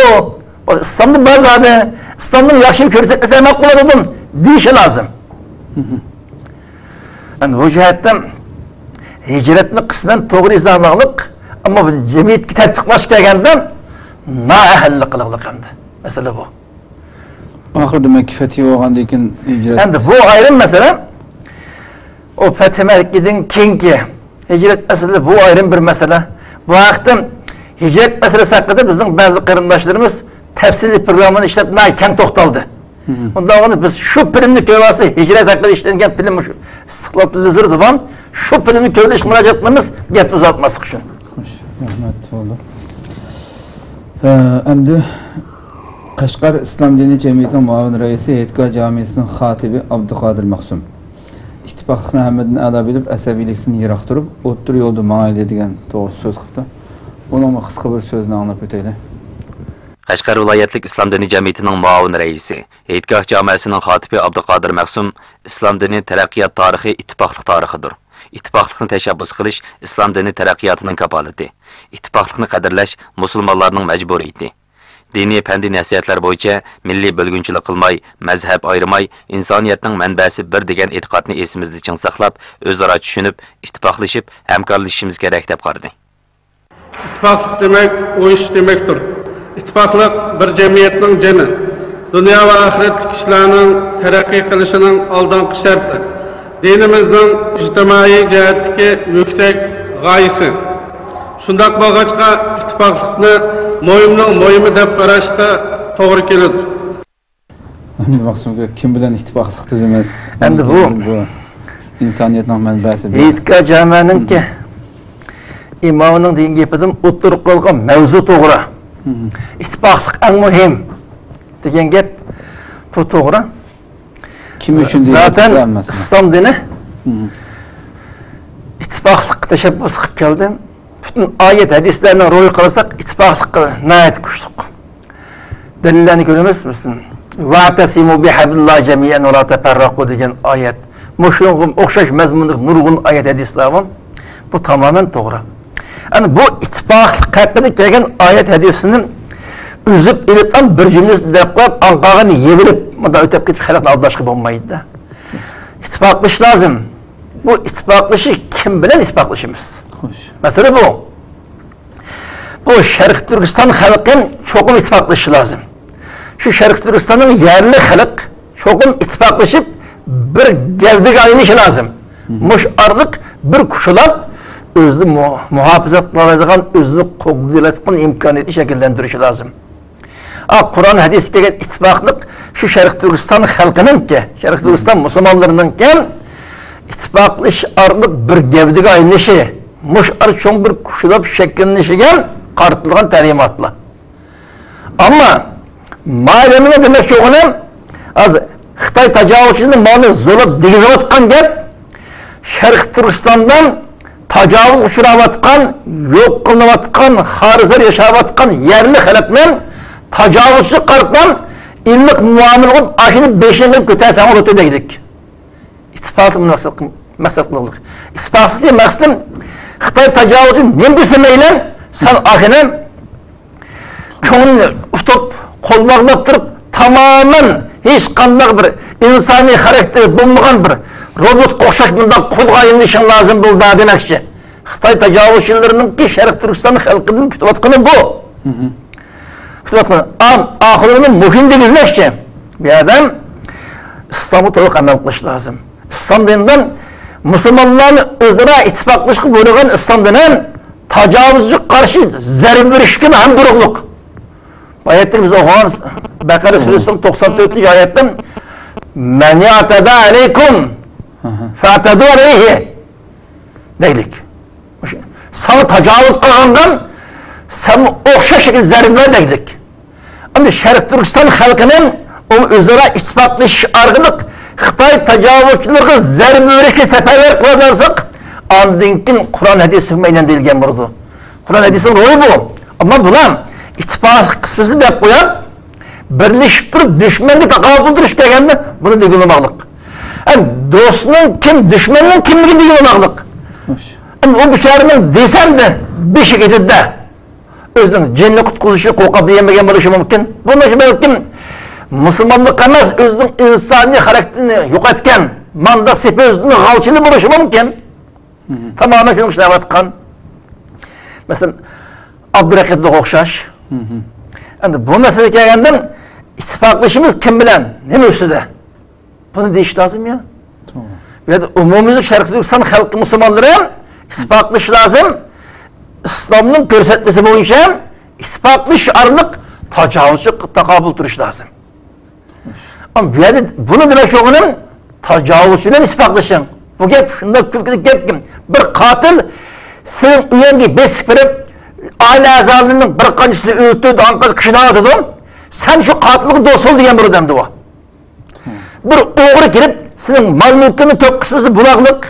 بۇ ئىسلامدا بار زادى. ئىسلامنىڭ ياخشى كۆرسەتمىسى ماقۇل بولىدۇ دېيىشى لازىم. مم. ئەنە بۇ جەھەتتىن ھىجرەتنى قىسمەن توغرا ئىزاھلىغانلىق، ئەمما بۇ جەمئىيەتكە تەتبىقلاش كەلگەندە نائەھلىلىك قىلىقلىق ئەمدى. مەسىلە بۇ. ئاخىرىدا مەككە فەتھى بولغاندىن كېيىن ھىجرەت. ئەمدى بۇ ئايرىم مەسىلە. ئۇ پەتھى مەككىدىن كېيىنكى ھىجرەت مەسىلىسى بۇ ئايرىم بىر مەسىلە. بۇ ھەقتە ھىجرەت مەسىلىسى ھەققىدە بىزنىڭ بەزى قېرىنداشلىرىمىز تەپسىلىي پروگراممىنى ئىشلەپ، ناھايىتى كەڭ توختالدى. مم. ئۇنداق بولغاندا بىز شۇ فىلىمنى كۆرۈۋالساق، ھىجرەت ھەققىدە ئىشلەنگەن فىلىم مۇشۇ ئىستىقلال تېلېۋىزورىدا بار. شۇ فىلىمنى كۆرۈۋېلىشقا مۇراجىئەت قىلىمىز، گەپنى ئۇزارتماسلىق ئۈچۈن. خوش، رەھمەت، بولدى. ئە، ئەمدى قەشقەر ئىسلام دىنى جەمئىيىتىنىڭ مۇئاۋىن رەئىسى، ھېيتگاھ جامىسىنىڭ خاتىپى ئابدۇقادىر مەخسۇم. ئىككى ئىتتىپاقلىقنى ھەممىدىن ئەلا بىلىپ، ئەسەبىيلىكتىن يىراق تۇرۇپ، ئوتتۇرا يولدا ماڭايلى دېگەن توغرىسىدا سۆز قىپتۇ. ئۇنىڭمۇ قىسقا بىر سۆزىنى ئاڭلاپ ئۆتەيلى. قەشقەر ۋىلايەتلىك ئىسلام دىنى جەمئىيىتىنىڭ مۇئاۋىن رەئىسى، ھېيتگاھ جامەسىنىڭ خاتىپى ئابدۇقادىر مەخسۇم، ئىسلام دىنى تەرەققىيات تارىخى ئىتتىپاقلىق تارىخىدۇر. ئىتتىپاقلىقنى تەشەببۇس قىلىش ئىسلام دىنى تەرەققىياتىنىڭ كاپالىتى. ئىتتىپاقلىقنى قەدىرلەش مۇسۇلمانلارنىڭ مەجبۇرىيىتى. دىنىي پەندىي نەسىھەتلەر بويىچە مىللىي بۆلگۈنچىلىك قىلماي، مەزھەپ ئايرىماي، ئىنسانىيەتنىڭ مەنبەسى بىر دېگەن ئېتىقادنى ئېسىمىزدە چىڭ ساقلاپ، ئۆزئارا چۈشىنىپ، ئىتتىپاقلىشىپ، ھەمكارلىشىشىمىز كېرەك، دەپ قارىدى. ئىتتىپاقلىق دېمەك، ئۇيۇشۇش دېمەكتۇر. ئىتتىپاقلىق بىر جەمئىيەتنىڭ جېنى، دۇنيا ۋە ئاخىرەتلىك كىشىلەرنىڭ تەرەققىي قىلىشىنىڭ ئالدىنقى شەرتى، دىنىمىزنىڭ ئىجتىمائىي جەھەتتىكى يۈكسەك غايىسى. شۇنداق بولغاچقا، ئىتتىپاقلىقنى مۇھىمنىڭ مۇھىمى دەپ قاراشقا توغرا كېلىدۇ. ئەمدى مەخسۇم ئاكا، كىم بىلەن ئىتتىپاقلىق تۈزىمىز؟ ئەمدى بۇ بۇ ئىنسانىيەتنىڭ مەنبەسى بۇ. ھېيتگاھ جامەنىڭكى ئىمامىنىڭ دېگەن گېپىدىن ئوتتۇرىغا قويۇلغان مەۋزۇ توغرا. مم. ئىتتىپاقلىق ئەڭ مۇھىم دېگەن گەپ بۇ توغرا. كىم ئۈچۈن دېگەن زاتەن ئىتتىپاق مەسىلە. ئىسلام دىنى مم. ئىتتىپاقلىققا تەشەببۇس قىلىپ كەلدى. پۈتۈن ئايەت ھەدىسلەرنى روھىي قارىساق، ئىتتىپاقلىققا ناھايىتى كۈچلۈك. دەلىللەرنى كۆرىمىز، مەسىلەن، «ۋەئتەسىمۇ بىھەبلىللاھى جەمىئەن ۋە لا تەپەررەقۇ» دېگەن ئايەت. مۇشۇنىڭغا ئوخشاش مەزمۇندىكى نۇرغۇن ئايەت ھەدىسلەر بار. بۇ تامامەن توغرا. ئەنە بۇ ئىتتىپاقلىق ھەققىدە كەلگەن ئايەت ھەدىسنى ئۈزۈپ ئېلىپ، بىر جۈملىسىنى دەپ قويۇپ، ئاڭقاغىنى يېۋىلىپ، مۇنداق ئۆتۈپ كېتىپ خەلقنى ئالداشقا بولمايدۇ. ئىتتىپاقلىشىش لازىم. بۇ ئىتتىپاقلىشىش كىم بىلەن ئىتتىپاقلىشىمىز؟ خوش. مەسىلە بۇ. بۇ شەرقىي تۈركىستان خەلقى چوقۇم ئىتتىپاقلىشىشى لازىم. شۇ شەرقىي تۈركىستاننىڭ يەرلىك خەلق چوقۇم ئىتتىپاقلىشىپ، بىر گەۋدىگە ئايلىنىشى لازىم. مم. مۇشۇ ئارقىلىق بىر كۈچ ئۇلاپ، ئۆزىنى مۇ-، مۇھاپىزەت قىلالايدىغان، ئۆزىنى قوغدىيالايدىغان ئىمكانىيەتنى شەكىللەندۈرۈشى لازىم. ئا، قۇرئان، ھەدىستە كەلگەن ئىتتىپاقلىق شۇ شەرقىي تۈركىستان خەلقىنىڭكى، شەرقىي تۈركىستان مۇسۇلمانلىرىنىڭكى ئىتتىپاقلىشىش ئارقىلىق بىر گەۋدىگە ئايلىنىشى، مۇشۇ ئارا چوڭ بىر كۈچ ئۇلاپ شەكىللىنىشىگە قارىتىلغان تەلىماتلار. ئەمما ماۋۇ دېمەكچى بولغىنىم، ھازىر خىتاي تاجاۋۇزچىلىرى ماۋۇنى زورلاپ دېگۈزۈۋاتقان گەپ، شەرقىي تۈركىستاندا تاجاۋۇزغا ئۇچراۋاتقان، يوق قىلىنىۋاتقان، خارىزلار ياشاۋاتقان يەرلىك خەلقنى تاجاۋۇزچىغا قارىتىپ، ئىللىق مۇئامىلە قىلىپ، ئاشۇنى بېشىنى كۆتەرسەڭ بولىدۇ دەيدىك. ئىتتىپاقلىق مەقسەت قىل-، مەقسەت قىلغانلىق. ئىتتىپاقلىقتىن مەقسىتىم، خىتاي تاجاۋۇزچى نېمە دېسە مەيلى، سەن ئاشۇنى كۆڭلىنى ئۇتۇپ، قول باغلاپ تۇرۇپ، تامامەن ھېچقانداق بىر ئىنسانىي خاراكتېرى بولمىغان بىر روبوتقا ئوخشاش بۇنداق قۇلغا ئايلىنىشىڭ لازىم بولدى دېمەكچى. خىتاي تاجاۋۇزچىلىرىنىڭكى شەرقىي تۈركىستان خەلقىدىن كۈتۈۋاتقىنى بۇ. مم. كۈتۈۋاتقىنى. ئام-، ئاخىرىنى مۇھىم دېگۈزمەكچى. بۇ يەردە ئىسلامغا تولۇق ئەمەل قىلىش لازىم. ئىسلام دىنىدا مۇسۇلمانلارنى ئۆزئارا ئىتتىپاقلىشىشقا بۇيرۇغان ئىسلام دىنى تاجاۋۇزچىغا قارشى زەربە بېرىشكە ھەم تۇرۇقلۇق. بۇ ئايەتتە بىز ئوقۇغان بەقەرە سۈرىسىنىڭ توقسان تۆتىنچى ئايەتتە، «مەن ئەتەدە ئەلەيكۇم فەتەدۇ ئەلەيھى» دەيلىك. ساڭا تاجاۋۇز قىلغانغا سەن ئوخشاش شەكىلدە زەربە بېرىڭ دەيلىك. ئەمدى شەرقىي تۈركىستان خەلقىنى ئۇ ئۆزئارا ئىتتىپاقلىشىش ئارقىلىق خىتاي تاجاۋۇزچىلىرىغا زەربە بېرىشكە سەپەرۋەر قىلالىساق، ئاندىن كېيىن قۇرئان ھەدىس ھۆكمى ئەينەن دېيىلگەن بولىدۇ. قۇرئان ھەدىسنىڭ روھى بۇ. ئەمما بۇلار ئىتتىپاقلىق قىسمىسىنى دەپ قويۇپ، بىرلىشىپ تۇرۇپ دۈشمەنگە تاقابىل تۇرۇش دېگەننى بۇنى دېگىلىماقلىق. ئەم، دوستنىڭ كىم، دۈشمەننىڭ كىملىكىنى دېگىلىماقلىق. خوش. ئەم، ئۇ بىچارىنىڭ دېسەمدە بېشى كېتىدىدە. ئۆزىنىڭ جېنىنى قۇتقۇزۇشنى قوقاپ دېيەلمىگەن بولۇشى مۇمكىن. بۇ نەرسە بەلكىم مۇسۇلمانلىق ئەمەس، ئۆزىنىڭ ئىنسانىي خاراكتېرىنى يوقاتقان، ماندا سېپىزدىن غالچىلى بولۇشى مۇمكىن. مم. تامامەن شۇنىڭغا ئىشلەۋاتقان. مەسىلەن، ئابدۇرەقىبلىققا ئوخشاش. مم. ئەمدى بۇ مەسىلىگە كەلگەندە، ئىتتىپاقلىشىمىز كىم بىلەن، نېمە ئۈستىدە؟ بۇنى دېيىش لازىم يا. توغرا. بۇ يەردە ئومۇميۈزلۈك شەرقىي تۈركىستان خەلقى مۇسۇلمانلىرى ئىتتىپاقلىشىش لازىم. ئىسلامنىڭ كۆرسەتمىسى بويىچە ئىتتىپاقلىشىش ئارقىلىق تاجاۋۇزچىغا تاقابىل تۇرۇش لازىم. ئەمما بۇ يەردە بۇنى دېمەكچى بولغىنىم، تاجاۋۇزچى بىلەن ئىتتىپاقلىشىڭ. بۇ گەپ شۇنداق كۈلكىلىك گەپكى، بىر قاتىل سېنىڭ ئۆيۈڭگە بېسىپ كىرىپ، ئائىلە ئەزالىرىنىڭ بىر قانچىسىنى ئۆلتۈردى، ئانقا قىيناۋاتىدۇ. سەن شۇ قاتىلغا دوست بول دېگەن بولىدۇ ئەمدى ئۇ. بىر ئوغرى كىرىپ، سېنىڭ مال-مۈلكۈڭنىڭ كۆپ قىسمىسى بۇلاغلىق،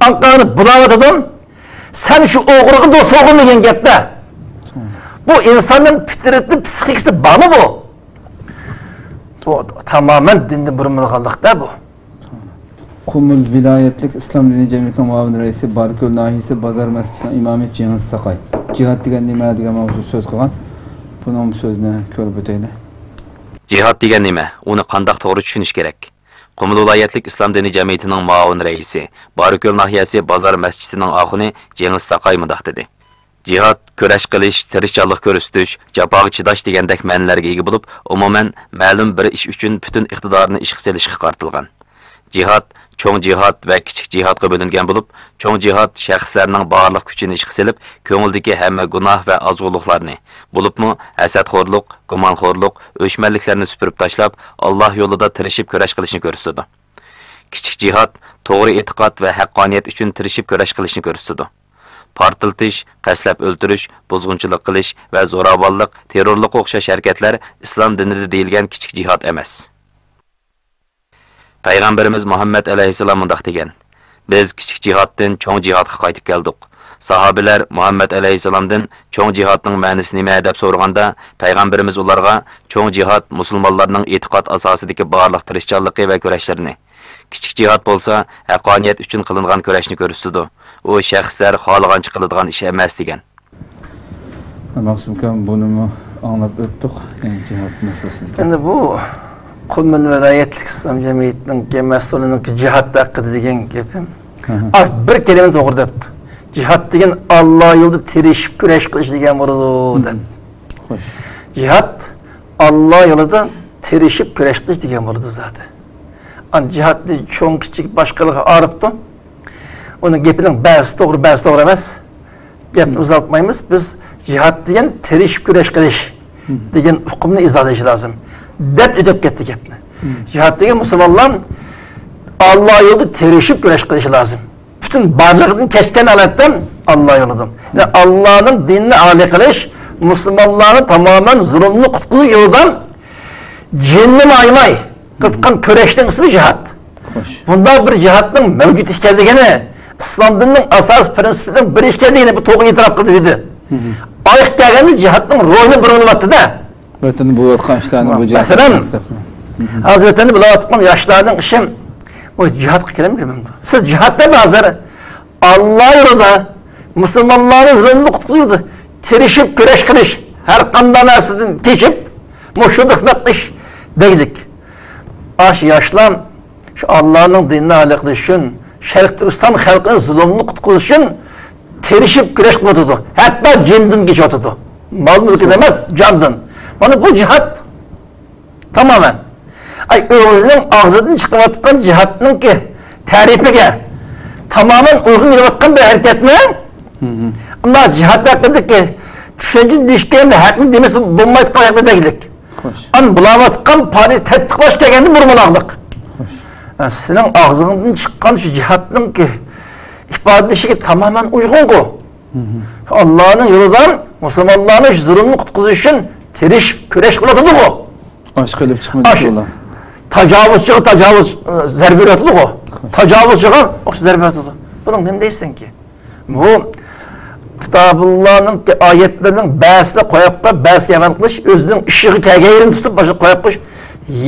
ئاڭقارنى بۇلاۋاتىدۇ. سەن شۇ ئوغرىغا دوست بولغىن دېگەن گەپتە. بۇ ئىنساننىڭ پىترىتى، پسىخىكىسىدا بارمۇ بۇ؟ بۇ تامامەن دىندىن بۇرمىلىغانلىقتا بۇ. قۇمۇل ۋىلايەتلىك ئىسلام دىنىي جەمئىيىتىنىڭ مۇئاۋىن رەئىسى، بارىكۆل ناھىيەسى بازار مەسچىتىنىڭ ئىمامى جېڭىز ساقاي جىھاد دېگەن نېمە دېگەن ماۋزۇدا سۆز قىلغان. بۇنىڭ سۆزىنى كۆرۈپ ئۆتەيلى. جىھاد دېگەن نېمە؟ ئۇنى قانداق توغرا چۈشىنىش كېرەك؟ قۇمۇل ۋىلايەتلىك ئىسلام دىنىي جەمئىيىتىنىڭ مۇئاۋىن رەئىسى، بارىكۆل ناھىيەسى بازار مەسچىتىنىڭ ئاخۇنى جېڭىز ساقاي مۇنداق دېدى: جىھاد، كۈرەش قىلىش، تىرىشچانلىق كۆرسىتىش، جاپاغا چىداش دېگەندەك مەنىلەرگە ئىگە بولۇپ، ئومۇمەن، مەلۇم بىر ئىش ئۈچۈن پۈتۈن ئىقتىدارنى ئىشقا سېلىشقا قارىتىلغان. جىھاد چوڭ جىھاد ۋە كىچىك جىھادقا بۆلۈنگەن بولۇپ، چوڭ جىھاد شەخسلەرنىڭ بارلىق كۈچىنى ئىشقا سېلىپ، كۆڭلىدىكى ھەممە گۇناھ ۋە ئازغۇنلۇقلارنى، بولۇپمۇ ھەسەتخورلۇق، گۇمانخورلۇق، ئۆچمەنلىكلەرنى سۈپۈرۈپ تاشلاپ، ئاللا يولىدا تىرىشىپ كۈرەش قىلىشنى كۆرسىتىدۇ. كىچىك جىھاد توغرا ئېتىقاد ۋە ھەققانىيەت ئۈچۈن تىرىشىپ كۈرەش قىلىشنى كۆرسىتىدۇ. پارتلىتىش، قەستلەپ ئۆلتۈرۈش، بۇزغۇنچىلىق قىلىش ۋە زوراۋانلىق، تېررورلۇققا ئوخشاش ھەرىكەتلەر ئىسلام دىنىدا دېيىلگەن كىچىك جىھاد ئەمەس. پەيغەمبىرىمىز مۇھەممەد ئەلەيھىسسالام مۇنداق دېگەن: بىز كىچىك جىھادتىن چوڭ جىھادقا قايتىپ كەلدۇق. ساھابىلەر مۇھەممەد ئەلەيھىسسالامدىن چوڭ جىھادنىڭ مەنىسى نېمە دەپ سورىغاندا، پەيغەمبىرىمىز ئۇلارغا چوڭ جىھاد مۇسۇلمانلارنىڭ ئېتىقاد ئاساسىدىكى بارلىق تىرىشچانلىقى ۋە كۈرەشلىرىنى، كىچىك جىھاد بولسا ھەققانىيەت ئۈچۈن قىلىنغان كۈرەشنى كۆرسىتىدۇ. ئۇ شەخسلەر خالىغانچە قىلىدىغان ئىش ئەمەس، دېگەن. مەخسۇم ئاكام، بۇنىمۇ ئاڭلاپ ئۆتتۇق. يەنى جىھاد مەسىلىسىدىكى. ئەمدى بۇ قۇمۇل ۋىلايەتلىك ئىسلام جەمئىيىتىنىڭكى مەسئۇلىنىڭكى جىھاد ھەققىدە دېگەن گېپىم. ھە، ھە. ئا، بىر كەلىمە توغرا دەپتۇ. جىھاد دېگەن ئاللا يولىدا تىرىشىپ كۈرەش قىلىش دېگەن بولىدۇ، دەپ. خوش. جىھاد ئاللا يولىدا تىرىشىپ كۈرەش قىلىش دېگەن بولىدۇ زادى. ئان جىھادنى چوڭ كىچىك باشقىلارغا ئايرىپتۇ. ئۇنىڭ گېپىنىڭ بەزىسى توغرا، بەزىسى توغرا ئەمەس. گەپنى ئۇزارتمايمىز. بىز جىھاد دېگەن تىرىشىپ كۈرەش قىلىش دېگەن ئۇقۇمنى ئىزاھلاش لازىم، دەپ ئۆتۈپ كەتتى گەپنى. جىھاد دېگەن مۇسۇلمانلار ئاللا يولىدا تىرىشىپ كۈرەش قىلىشى لازىم. پۈتۈن بارلىقىدىن كەچكەن ھالەتتە ئاللا يولىدا. يەنى ئاللانىڭ دىنىنى ئالىي قىلىش، مۇسۇلمانلارنى تامامەن زۇلۇمدىن قۇتقۇزۇش يولىدا جېنىنى ئايىماي قىلىدىغان كۈرەشنىڭ ئىسمى جىھاد. خوش. بۇنداق بىر جىھادنىڭ مەۋجۇت ئىكەنلىكىنى، ئىسلام دىنىنىڭ ئاساسىي پىرىنسىپلىرىنىڭ بىرى ئىكەنلىكىنى بۇ توغرا ئېتىراپ قىلدى دېدى. ئايىغى كەلگەندە جىھادنىڭ روھىنى بۇرمىلىۋەتتى-دە. ۋەتەندە بولۇۋاتقان ئىشلارنى بۇ جىھاد مەسىلەن، ھازىر ۋەتەندە بولۇۋاتقان ياشلارنىڭ ئىشى، ئۇ جىھادقا كىرەمدۇ؟ سىز جىھاد دەپ ھازىر ئاللا يولىدا، مۇسۇلمانلارنى زۇلۇمدىن قۇتقۇزۇش يولىدا تىرىشىپ كۈرەش قىلىش، ھەر قانداق نەرسىدىن كېچىپ، مۇشۇ خىزمەت قىلىش دەيلىك. ئاشۇ ياشلار شۇ ئاللانىڭ دىنىنى ئالىي قىلىش ئۈچۈن، شەرقىي تۈركىستان خەلقىنى زۇلۇمدىن قۇتقۇزۇش ئۈچۈن تىرىشىپ كۈرەش قىلىۋاتىدۇ. ھەتتا جېنىدىن كېچىۋاتىدۇ. مال-مۈلكىدىن ئەمەس، جاندىن. مانا بۇ جىھاد. تامامەن. ئاي، ئۆزىنىڭ ئاغزىدىن چىقىۋاتقان جىھادنىڭكى تەرىپىگە تامامەن ئۇيغۇن كېلىۋاتقان بىر ھەرىكەتنى ئەمما جىھاد ھەققىدىكى چۈشەنچە دېيىشكە ھەقنى دېمىسە بولمايدىغان ھەقنى دەگلىك. خوش. ئان بۇلاۋاتقان پائالىيەت تەتبىقلاش دېگەننى بۇرمىلاقلىق. خوش. سېنىڭ ئاغزىڭدىن چىققان شۇ جىھادنىڭكى ئىپادىلىشىگە تامامەن ئۇيغۇنغۇ. ئاللانىڭ يولىدا مۇسۇلمانلارنى شۇ زۇلۇمدىن قۇتقۇزۇش ئۈچۈن تىرىشىپ كۈرەش قىلىۋاتىدىغۇ. ئاشقا ئېلىپ چىقمىدى ئاشۇ. تاجاۋۇزچىغا تاجاۋۇز، ئە، زەربە بېرىۋاتىدىغۇ. تاجاۋۇزچىغا ئوخشاش زەربە بېرىۋاتىدۇ. بۇنىڭ نېمە دەيسەنكى؟ بۇ كىتابۇللانىڭ ئايەتلىرىنىڭ بەزىسىنى قويۇپ قويۇپ، بەزىسىگە ئەمەل قىلىش، ئۆزىنىڭ ئىشىغا كەلگەن يېرىنى تۇتۇپ، باشقا قويۇپ قويۇش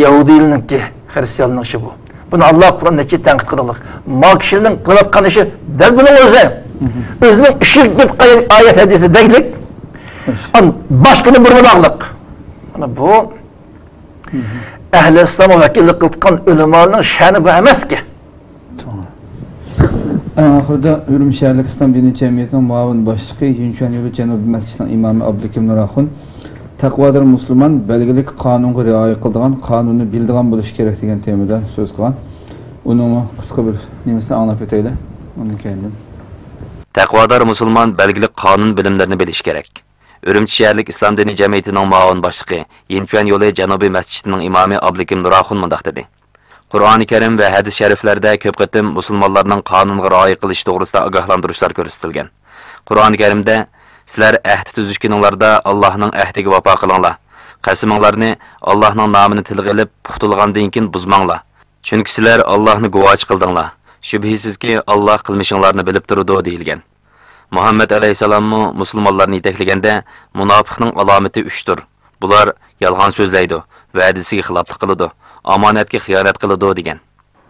يەھۇدىيلىرىڭكى، خرىستىياننىڭ ئىشى بۇ. بۇنى ئاللا قۇرئان نەچچە تەنقىد قىلغانلىق. ما كىشىنىڭ قىلىۋاتقان ئىشى دەل بۇنىڭ ئۆزى. ئۆزىنىڭ ئىشىغا كەلگەن ئايەت ھەدىسى دەگلىك. ئان باشقىنى بۇرمىلاقلىق. مانا بۇ ئەھلى ئىسلامغا ۋەكىللىك قىلىدىغان ئۆلىمالارنىڭ شەنى بۇ ئەمەسكى. توغرا. ئەڭ ئاخىرىدا ئۈرۈمچى شەھەرلىك ئىسلام دىنىي جەمئىيىتىنىڭ مۇئاۋىن باشلىقى، يىنچۈەن يولى جەنۇبىي مەسچىتىنىڭ ئىمامى ئابلىكىم نۇراخۇن، تەقۋادار مۇسۇلمان بەلگىلىك قانۇنغا رىئايە قىلىدىغان، قانۇننى بىلىدىغان بولۇشى كېرەك دېگەن تېمىدا سۆز قىلغان. ئۇنىڭمۇ قىسقا بىر نېمىسىنى ئاڭلاپ ئۆتەيلى. ئۇنىڭ كەينىدىن. تەقۋادار مۇسۇلمان بەلگىلىك قانۇن بىلىملىرىنى بىلىشى كېرەك. ئۈرۈمچى شەھەرلىك ئىسلام دىنىي جەمئىيىتىنىڭ مۇئاۋىن باشلىقى، يىنچۈەن يولى جەنۇبىي مەسچىتىنىڭ ئىمامى ئابلىكىم نۇراخۇن مۇنداق دېدى: قۇرئانى كەرىم ۋە ھەدىس شەرىفلەردە كۆپ قېتىم مۇسۇلمانلارنىڭ قانۇنغا رىئايە قىلىشى توغرىسىدا ئاگاھلاندۇرۇشلار كۆرسىتىلگەن. قۇرئانى كەرىمدە، سىلەر ئەھدى تۈزۈشكىنىڭلاردا ئاللاھنىڭ ئەھدىگە ۋاپا قىلىڭلار. قەسىمىڭلارنى ئاللاھنىڭ نامىنى تىلغا ئېلىپ پۇختىلىغاندىن كېيىن بۇزماڭلار. چۈنكى سىلەر ئاللاھنى گۇۋاھچى قىلدىڭلار. شۈبھىسىزكى، ئاللاھ قىلمىشىڭلارنى بىلىپ تۇرىدۇ، دېيىلگەن. مۇھەممەد ئەلەيھىسسالاممۇ مۇسۇلمانلارنى يېتەكلىگەندە، مۇناپىقنىڭ ئالامىتى ئۈچتۇر. بۇلار يالغان سۆزلەيدۇ، ۋەدىسىگە خىلاپلىق قىلىدۇ، ئامانەتكە خىيانەت قىلىدۇ، دېگەن.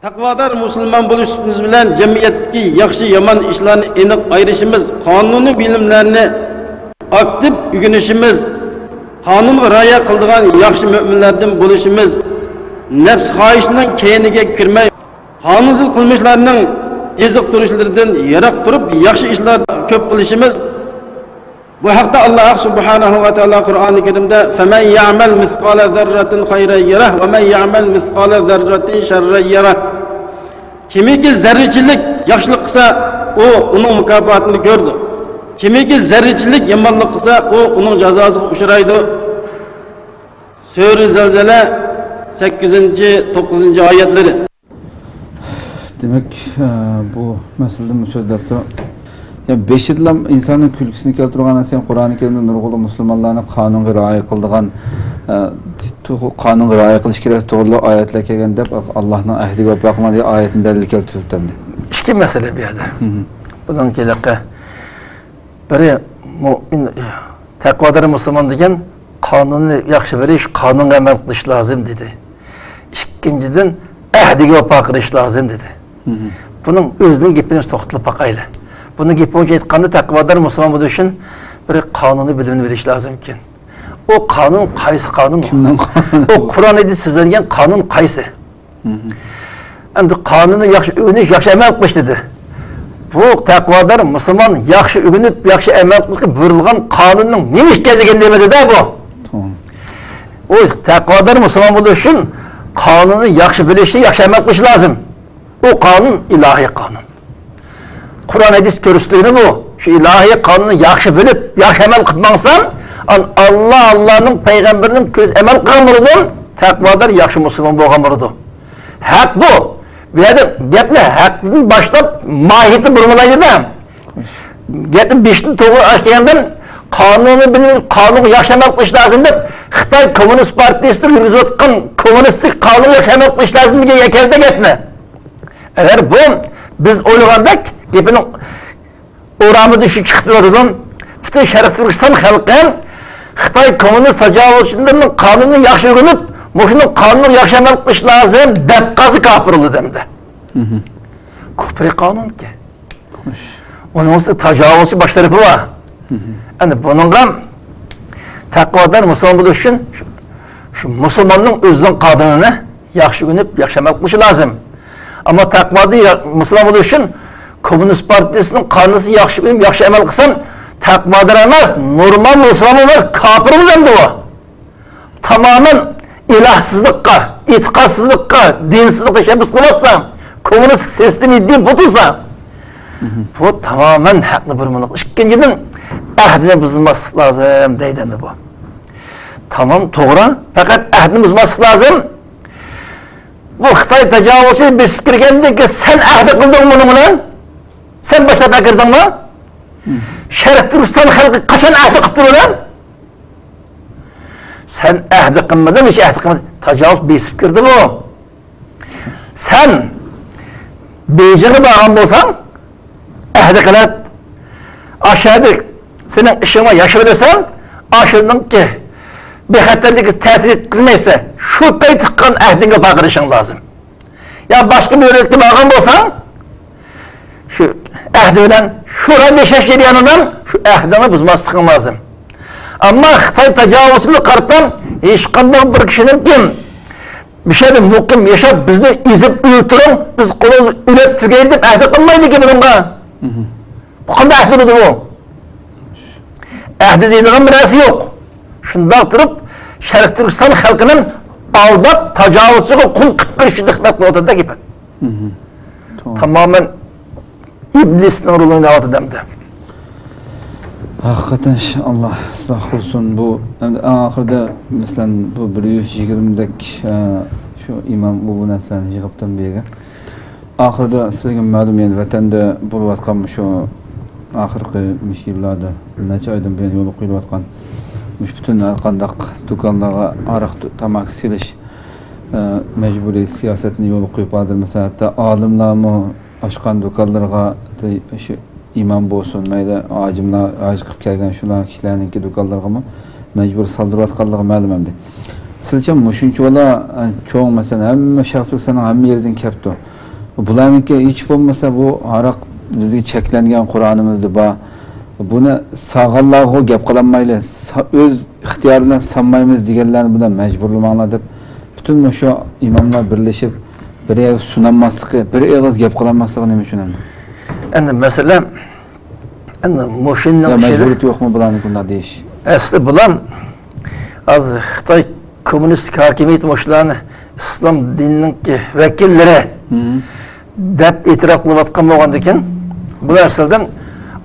تەقۋادار مۇسۇلمان بولۇشىمىز بىلەن جەمئىيەتتىكى ياخشى-يامان ئىشلارنى ئېنىق ئايرىشىمىز، قانۇنىي بىلىملەرنى ئاكتىپ ئۆگىنىشىمىز، قانۇنغا رىئايە قىلىدىغان ياخشى مۆمىنلەردىن بولۇشىمىز، نەپس خاھىشىنىڭ كەينىگە كىرمەي، قانۇنسىز قىلمىشلارنىڭ ئېزىقتۇرۇشلىرىدىن يىراق تۇرۇپ، ياخشى ئىشلار كۆپ قىلىشىمىز. بۇ ھەقتە ئاللاھ سۇبھانەھۇ ۋە تائالا قۇرئانى كەرىمدە، فَمَنْ يَعْمَلْ مِثْقَالَ ذَرَّةٍ خَيْرًا يَرَهُ وَمَنْ يَعْمَلْ مِثْقَالَ ذَرَّةٍ شَرًّا يَرَهُ. كىمكى زەررىچىلىك ياخشىلىق قىلسا، ئۇ ئۇنىڭ مۇكاپاتىنى كۆرىدۇ. كىمكى زەررىچىلىك يامانلىق قىلسا، ئۇ ئۇنىڭ جازاسىغا ئۇچرايدۇ. سۈرە زەلزەلە، سەككىزىنچى، توققۇزىنچى ئايەتلىرى. دېمەك، ئە، بۇ مەسىلىدە مۇشۇ دەپتۇ. يا بېشىدىلا ئىنساننىڭ كۈلكىسىنى كەلتۈرگەن نەرسە، قۇرئانى كەرىمدە نۇرغۇنلىغان مۇسۇلمانلارنى قانۇنغا رىئايە قىلىدىغان، ئە، تو-، قانۇنغا رىئايە قىلىش كېرەك توغرىلىق ئايەتلەر كەلگەن دەپ، ئاللاھنىڭ ئەھدىگە ۋاپا قىلىڭ دېگەن ئايەتنى دەلىل كەلتۈرۈپتۇ ئەمدى. ئىككى مەسىلە بۇ يەردە. مم. بۇنىڭ ھېلىقى بىرى مۇئمىن، تەقۋادار مۇسۇلمان دېگەن قانۇننى ياخشى بىلىش، قانۇنغا ئەمەل قىلىش لازىم دېدى. ئىككىنچىدىن، ئەھدىگە ۋاپا قىلىش لازىم دېدى. مم. بۇنىڭ ئۆزىنىڭ گېپىنى بىز توختىلىپ باقايلى. بۇنىڭ گېپى بويىچە ئېيتقاندا، تەقۋادار مۇسۇلمان بولۇش ئۈچۈن بىر قانۇننى بىلىمنى بىلىش لازىمكەن. ئۇ قانۇن قايسى قانۇن؟ كىمنىڭ قانۇنى؟ ئۇ قۇرئان ھەدىس سۆزلەنگەن قانۇن قايسى؟ مم. ئەمدى قانۇننى ياخشى ئۆگىنىش، ياخشى ئەمەل قىلىش دېدى. بۇ تەقۋادار مۇسۇلمان ياخشى ئۆگىنىپ، ياخشى ئەمەل قىلىشقا بۇيرۇلغان قانۇننىڭ نېمە ئىكەنلىكىنى دېمىدى-دە بۇ. توغرا. ئۇ تەقۋادار مۇسۇلمان بولۇش ئۈچۈن قانۇننى ياخشى بىلىشى، ياخشى ئەمەل قىلىشى لازىم. ئۇ قانۇن ئىلاھىي قانۇن. قۇرئان ھەدىس كۆرسىتىدىغىنى بۇ. شۇ ئىلاھىي قانۇننى ياخشى بىلىپ، ياخشى ئەمەل قىلىپ ماڭسام، ئان-، ئاللا، ئاللانىڭ پەيغەمبىرىنىڭ كۆز ئەمەل قىلغان بولىدۇ، تەقۋادار ياخشى مۇسۇلمان بولغان بولىدۇ. ھەق بۇ. بۇ يەردە گەپنى ھەقتىن باشلاپ، ماھىيىتى بۇرمىلايدۇ-دە. گەپنى بېشىدىن توغرا ئاچقاندا، قانۇننى بىلىپ، قانۇنغا ياخشى ئەمەل قىلىش لازىم دەپ، خىتاي كوممۇنىست پارتىيىسىنىڭ يۈرگۈزۈۋاتقان كوممۇنىستىك قانۇنغا ياخشى ئەمەل قىلىش لازىم دېگەن يەكەندە گەپنى. ئەگەر بۇ بىز ئويلىغاندەك گېپىنىڭ ئورامىدا شۇ چىقىپ تۇرىدۇ. پۈتۈن شەرقىي تۈركىستان خەلقى خىتاي كوممۇنىست تاجاۋۇزچىلىرىنىڭ قانۇنىنى ياخشى ئۆگىنىپ، مۇشۇنىڭ قانۇنىغا ياخشى ئەمەل قىلىش لازىم دەپ قالسا كاپىر بولىدۇ ئەمدى. مم. كۇفرىي قانۇنكەن. خوش. ئۇنىڭ ئۈستىدە تاجاۋۇزچى باش تەرىپى بار. مم. ئەنە بۇنىڭغا تەقۋادار مۇسۇلمان بولۇش ئۈچۈن شۇ، شۇ مۇسۇلماننىڭ ئۆزىنىڭ قانۇنىنى ياخشى ئۆگىنىپ، ياخشى ئەمەل قىلىشى لازىم. ئەمما تەقۋادار يا-، مۇسۇلمان بولۇش ئۈچۈن كوممۇنىست پارتىيىسىنىڭ قانۇنىنى ياخشى ئۆگىنىپ، ياخشى ئەمەل قىلسام، تەقۋادار ئەمەس، نورمال مۇسۇلمان ئەمەس، كاپىر بولىدۇ ئۇ. تامامەن ئىلاھسىزلىققا، ئېتىقادسىزلىققا، دىنسىزلىققا تەشەببۇس قىلىۋاتسا، كوممۇنىستىك سىستېما دىن بۇزۇلسا، بۇ تامامەن ھەقنى بۇرمىلىق. ئىككىنچىدىن، ئەھدىنى بۇزماسلىق لازىم دەيدۇ ئەمدى بۇ. تامام توغرا، پەقەت ئەھدىنى بۇزماسلىق لازىم. بۇ خىتاي تاجاۋۇزچى بېسىپ كىرگەندىن كېيىن سەن ئەھدى قىلدىڭمۇ بۇنىڭ بىلەن؟ سەن باشلاپ ئەكىردىڭمۇ؟ شەرقىي تۈركىستان خەلقى قاچان ئەھدى قىلىپتۇ بۇلار؟ سەن ئەھدى قىلمىدىڭ، ھېچ ئەھدى قىلمىدىڭ. تاجاۋۇز بېسىپ كىردى بۇ. سەن بېيجىڭغا بارغان بولساڭ، ئەھدى قىلىپ، ئاشۇ يەردە سېنىڭ ئىشىڭ بار، ياشىۋېرىسەن، ئاشۇنىڭكى بىخەتەرلىكىگە تەسىر يەتكۈزمەيسەن. شۇ پەيتتە قىلغان ئەھدىڭگە ۋاپا قىلىشىڭ لازىم. يا باشقا بىر دۆلەتكە بارغان بولساڭ، شۇ ئەھدى بىلەن، شۇ بىلەن ياشاش جەريانىدا شۇ ئەھدىڭنى بۇزماسلىقىڭ لازىم. ئەمما خىتاي تاجاۋۇزچىلىقىغا قارىتا ھېچقانداق بىر كىشىنىڭكى مۇشۇ يەردە مۇقىم ياشاپ، بىزنى ئېزىپ ئۆلتۈرۈڭ، بىز قولىڭىزنى ئۆلۈپ تۈگەيلى دەپ ئەھدى قىلمايدىكەن بۇنىڭغا. مم. بۇ قانداق ئەھدى بولىدۇ بۇ؟ ئەھدى دەيدىغان بىر نەرسە يوق. شۇنداق تۇرۇپ، شەرقىي تۈركىستان خەلقىنى ئالداپ، تاجاۋۇزچىغا قۇل قىلىپ بېرىشنى خىزمەت قىلىۋاتىدۇ گېپى. مم. توغرا. تامامەن ئىبلىسنىڭ رولىنى ئويناۋاتىدۇ ئەمدى. ھەقىقەتەن، ئاللا ئىسلاھ قىلسۇن. بۇ ئەمدى ئەڭ ئاخىرىدا، مەسىلەن، بۇ بىر يۈز يىگىرمىدەك، ئە، شۇ ئىمام بۇ، بۇ نەرسىلەرنى يىغىپتىن بۇ يەرگە. ئاخىرىدا سىلەرگە مەلۇم، يەنى ۋەتەندە بولۇۋاتقان مۇشۇ ئاخىرقى مۇشۇ يىللاردا نەچچە ئايدىن بۇيان يولغا قويۇلۇۋاتقان مۇشۇ پۈتۈن ھەر قانداق دۇكانلارغا ھاراق، تاماكا سېلىش، ئە، مەجبۇرىي سىياسەتنى يولغا قويۇپ، ھازىر مىسال، ھەتتا ئالىملارمۇ ئاچقان دۇكانلىرىغا، شۇ ئىمام بولسۇن، مەيلى ھاجىملار، ھاج قىلىپ كەلگەن شۇلار كىشىلەرنىڭكى دۇكانلىرىغىمۇ مەجبۇر سالدۇرۇۋاتقانلىقى مەلۇم ئەمدى. سىلچە مۇشۇنچىۋالا، ئە، چوڭ، مەسىلەن، ھەممە شەرقىي تۈركىستاننىڭ ھەممە يېرىدىن كەپتۇ. بۇلارنىڭكى ھېچ بولمىسا بۇ ھاراق بىزگە چەكلەنگەن قۇرئانىمىزدا بار. بۇنى سالغانلارغا گەپ قىلالمايلى. سا-، ئۆز ئىختىيارى بىلەن سالمايمىز دېگەنلەرنى بۇلار مەجبۇرلىماڭلار دەپ، پۈتۈن مۇشۇ ئىماملار بىرلىشىپ، بىر يەرگە سۇنالماسلىقى، بىر ئېغىز گەپ قىلالماسلىقى نېمە ئۈچۈن ئەمدى؟ ئەمدى مەسىلە، ئەمدى مۇشۇنىڭ يا ئىچىدە مەجبۇرىيىتى يوقمۇ بۇلارنىڭكى بۇنداق دېيىش؟ ئەسلى بۇلار ھازىر خىتاي كوممۇنىستىك ھاكىمىيىتى مۇشۇلارنى ئىسلام دىنىنىڭكى ۋەكىللىرى مم. دەپ ئېتىراپ قىلىۋاتقان بولغاندىكىن، بۇ ئەسلىدىن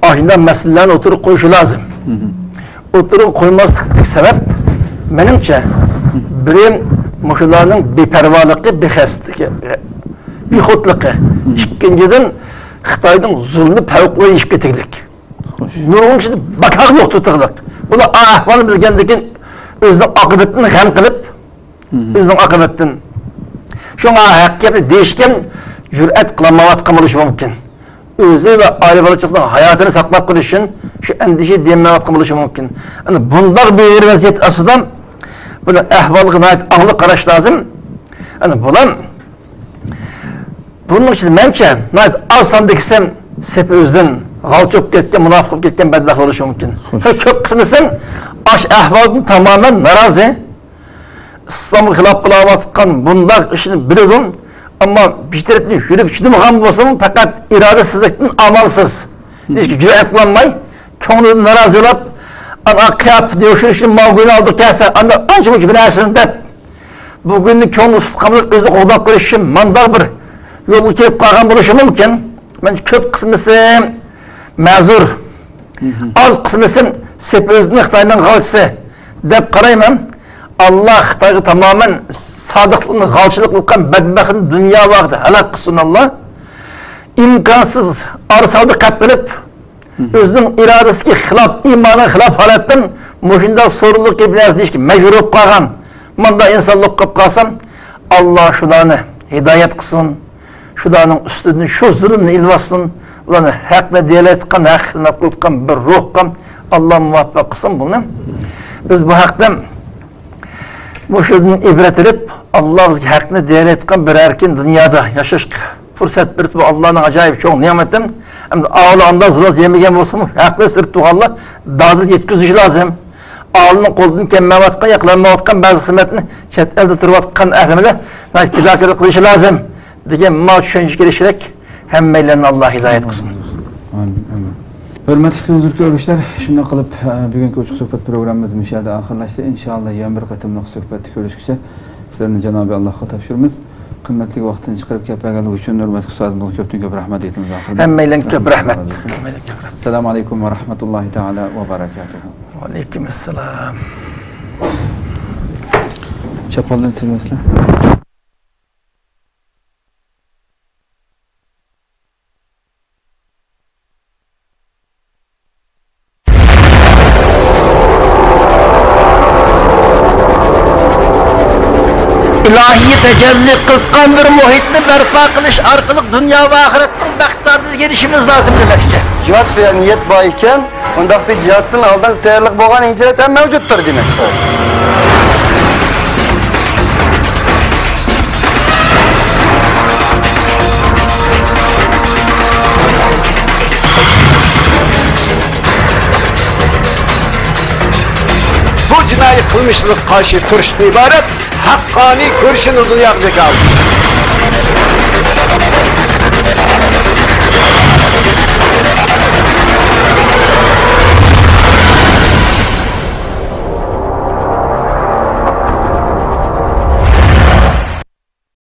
ئاشۇنداق مەسىلىلەرنى ئوتتۇرىغا قويۇشى لازىم. مم. ئوتتۇرىغا قويماسلىقتىكى سەۋەب، مېنىڭچە، بىرى، مۇشۇلارنىڭ بىپەرۋالىقى، بىخەستىلىكى، بىخۇدلۇقى. مم. ئىككىنچىدىن، خىتاينىڭ زۇلمى پەۋقۇلئاددە ئېشىپ كېتىكلىك. خوش. نۇرغۇن كىشىنى بىكارغا يوقىتىۋېتىدىغان. بۇلار ئەھۋالنى بىلگەندىن كېيىن ئۆزىنىڭ ئاقىۋىتىنى غەم قىلىپ، مم. ئۆزىنىڭ ئاقىۋىتىدىن. شۇڭا ھەقىقەتنى دېيىشكە جۈرئەت قىلالمايۋاتقان بولۇشى مۇمكىن. ئۆزى ۋە ئائىلە بالىچىسىنىڭ ھاياتىنى ساقلاپ قېلىش ئۈچۈن شۇ ئەندىشە دېيەلمەيۋاتقان بولۇشى مۇمكىن. ئەنە بۇنداق بىر ۋەزىيەت ئاستىدا بۇنى ئەھۋالغا ناھايىتى ئاڭلىق قاراش لازىم. ئەنە بۇلار بۇنىڭ ئىچىدە مەنچە ناھايىتى ئاز ساندا كىسەم سېپى ئۆزىدىن غالچ بولۇپ كەتكەن، مۇناپىق بولۇپ كەتكەن بەدبەخت بولۇشى مۇمكىن. خوش. كۆپ قىسمىسى ئاش ئەھۋالدىن تامامەن نارازى. ئىسلامغا خىلاپ قىلىۋاتقان بۇنداق ئىشنى بىلىدۇ. ئەمما بىر تەرەپتىن يۈرىكى چىدىمىغان بولسىمۇ، پەقەت ئىرادىسىزلىكتىن ئامالسىز. دېيىشكە جۈرئەت قىلالماي، كۆڭلىدىن نارازى بولۇپ، ئانا قىياپىتىنى يوشۇرۇشنى ماۋۇ كۈنى ئالدى كەلسە، ئاندا ئانچە مۇنچە بىر نەرسىنى دەپ، بۇ كۈننى كۆڭلى ئۇستىقاملىق ئۆزىنى قوغداپ قېلىش ئۈچۈن مانداق بىر يولغا كېلىپ قالغان بولۇشى مۇمكىن. مەنچە كۆپ قىسمىسى مەزۇر، ئاز قىسمىسى سېپى ئۆزىنى خىتاينىڭ غالچىسى دەپ قارايمەن. ئاللا خىتايغا تامامەن سادىقلىقنى غالچىلىق قىلغان بەدبەختنى دۇنيا ۋاقتىدا ھالاك قىلسۇن ئاللا. ئىمكانسىز، ئارىسىدا قېلىپ قېلىپ، ئۆزىنىڭ ئىرادىسىگە خىلاپ، ئىمانىغا خىلاپ ھالەتتىن مۇشۇنداق سورۇنلۇق گەپ نەرسە دېيىشكە مەجبۇر بولۇپ قالغان مۇنداق ئىنسانلار بولۇپ قالسا، ئاللا شۇلارنى ھىدايەت قىلسۇن، شۇلارنىڭ ئۈستىدىن شۇ زۇلۇمنى ئېلىۋەتسۇن، ئۇلارنى ھەقنى دېيەلەيتقان، ھەق خىزمەت قىلىدىغان بىر روھقا ئاللا مۇۋەپپەق قىلسۇن بۇنى. بىز بۇ ھەقتە مۇشۇدىن ئىبرەت ئېلىپ، ئاللا بىزگە ھەقنى دېيەلەيتقان بىر ئەركىن دۇنيادا ياشاشقا پۇرسەت بېرىپتۇ. بۇ ئاللانىڭ ئاجايىپ چوڭ نېمىتى. ئەمدى ئاۋۇلار ئانداق زۇلۇم يېمىگەن بولسىمۇ، ھەقنى سىرتتىغانلار دادىل يەتكۈزۈشى لازىم. ئاۋۇلنىڭ قولىدىن كەلمەيۋاتقان، ياقلانمايۋاتقان بەزى خىزمەتنى چەت ئەلدە تۇرۇۋاتقان ئەھلىمىزگە پىداكارلىق قىلىشى لازىم دېگەن ماۋۇ چۈشەنچە كېلىشرەك. ھەممەيلەننى ئاللا ھىدايەت قىلسۇن. ئامىن، ئامىن. ھۆرمەتلىك تېلېۋىزور كۆرگۈچىلەر، شۇنداق قىلىپ، ئە، بۈگۈنكى ئوچۇق سۆھبەت پروگراممىمىز مۇشۇ يەردە ئاخىرلاشتى. ئىنشائاللا، يەنە بىر قېتىملىق سۆھبەتتە كۆرۈشكىچە سىلەرنى جانابى ئاللاھقا تاپشۇرىمىز. قىممەتلىك ۋاقتىنى چىقىرىپ كەپ بەرگەنلىكى ئۈچۈن ھۆرمەتلىك ئۇستازىمىزغا كۆپتىن كۆپ رەھمەت ئېيتىمىز ئاخىرىدا. ھەممەيلەنگە كۆپ رەھمەت. ھەممەيلەنگە كۆپ رەھمەت. ئەسسالامۇ ئەلەيكۇم ۋە رەھمەتۇللاھى تەئالا ۋە بەرەكاتۇھۇ. ۋەئەلەيكۇم ئەسسالام. چاپانلىرىنى سېلىۋەتسىلەر. ئىلاھىي تەجەللى قىلغان بىر مۇھىتنى بەرپا قىلىش ئارقىلىق دۇنيا ۋە ئاخىرەتنىڭ بەخت سائادىتىگە ئېرىشىشىمىز لازىم دېمەكچى. جىھاد بىلەن نىيەت بار ئىكەن، ئۇنداقتا جىھادتىن ئالدىن تەييارلىق بولغان ئىنسانىيەت ھەم مەۋجۇتتۇر دېمەكچى. بۇ جىنايى قىلمىشلارغا قارشى تۇرۇشتىن ئىبارەت ھەققانىي كۈرىشىنى دۇنياغا جاكارلىدى.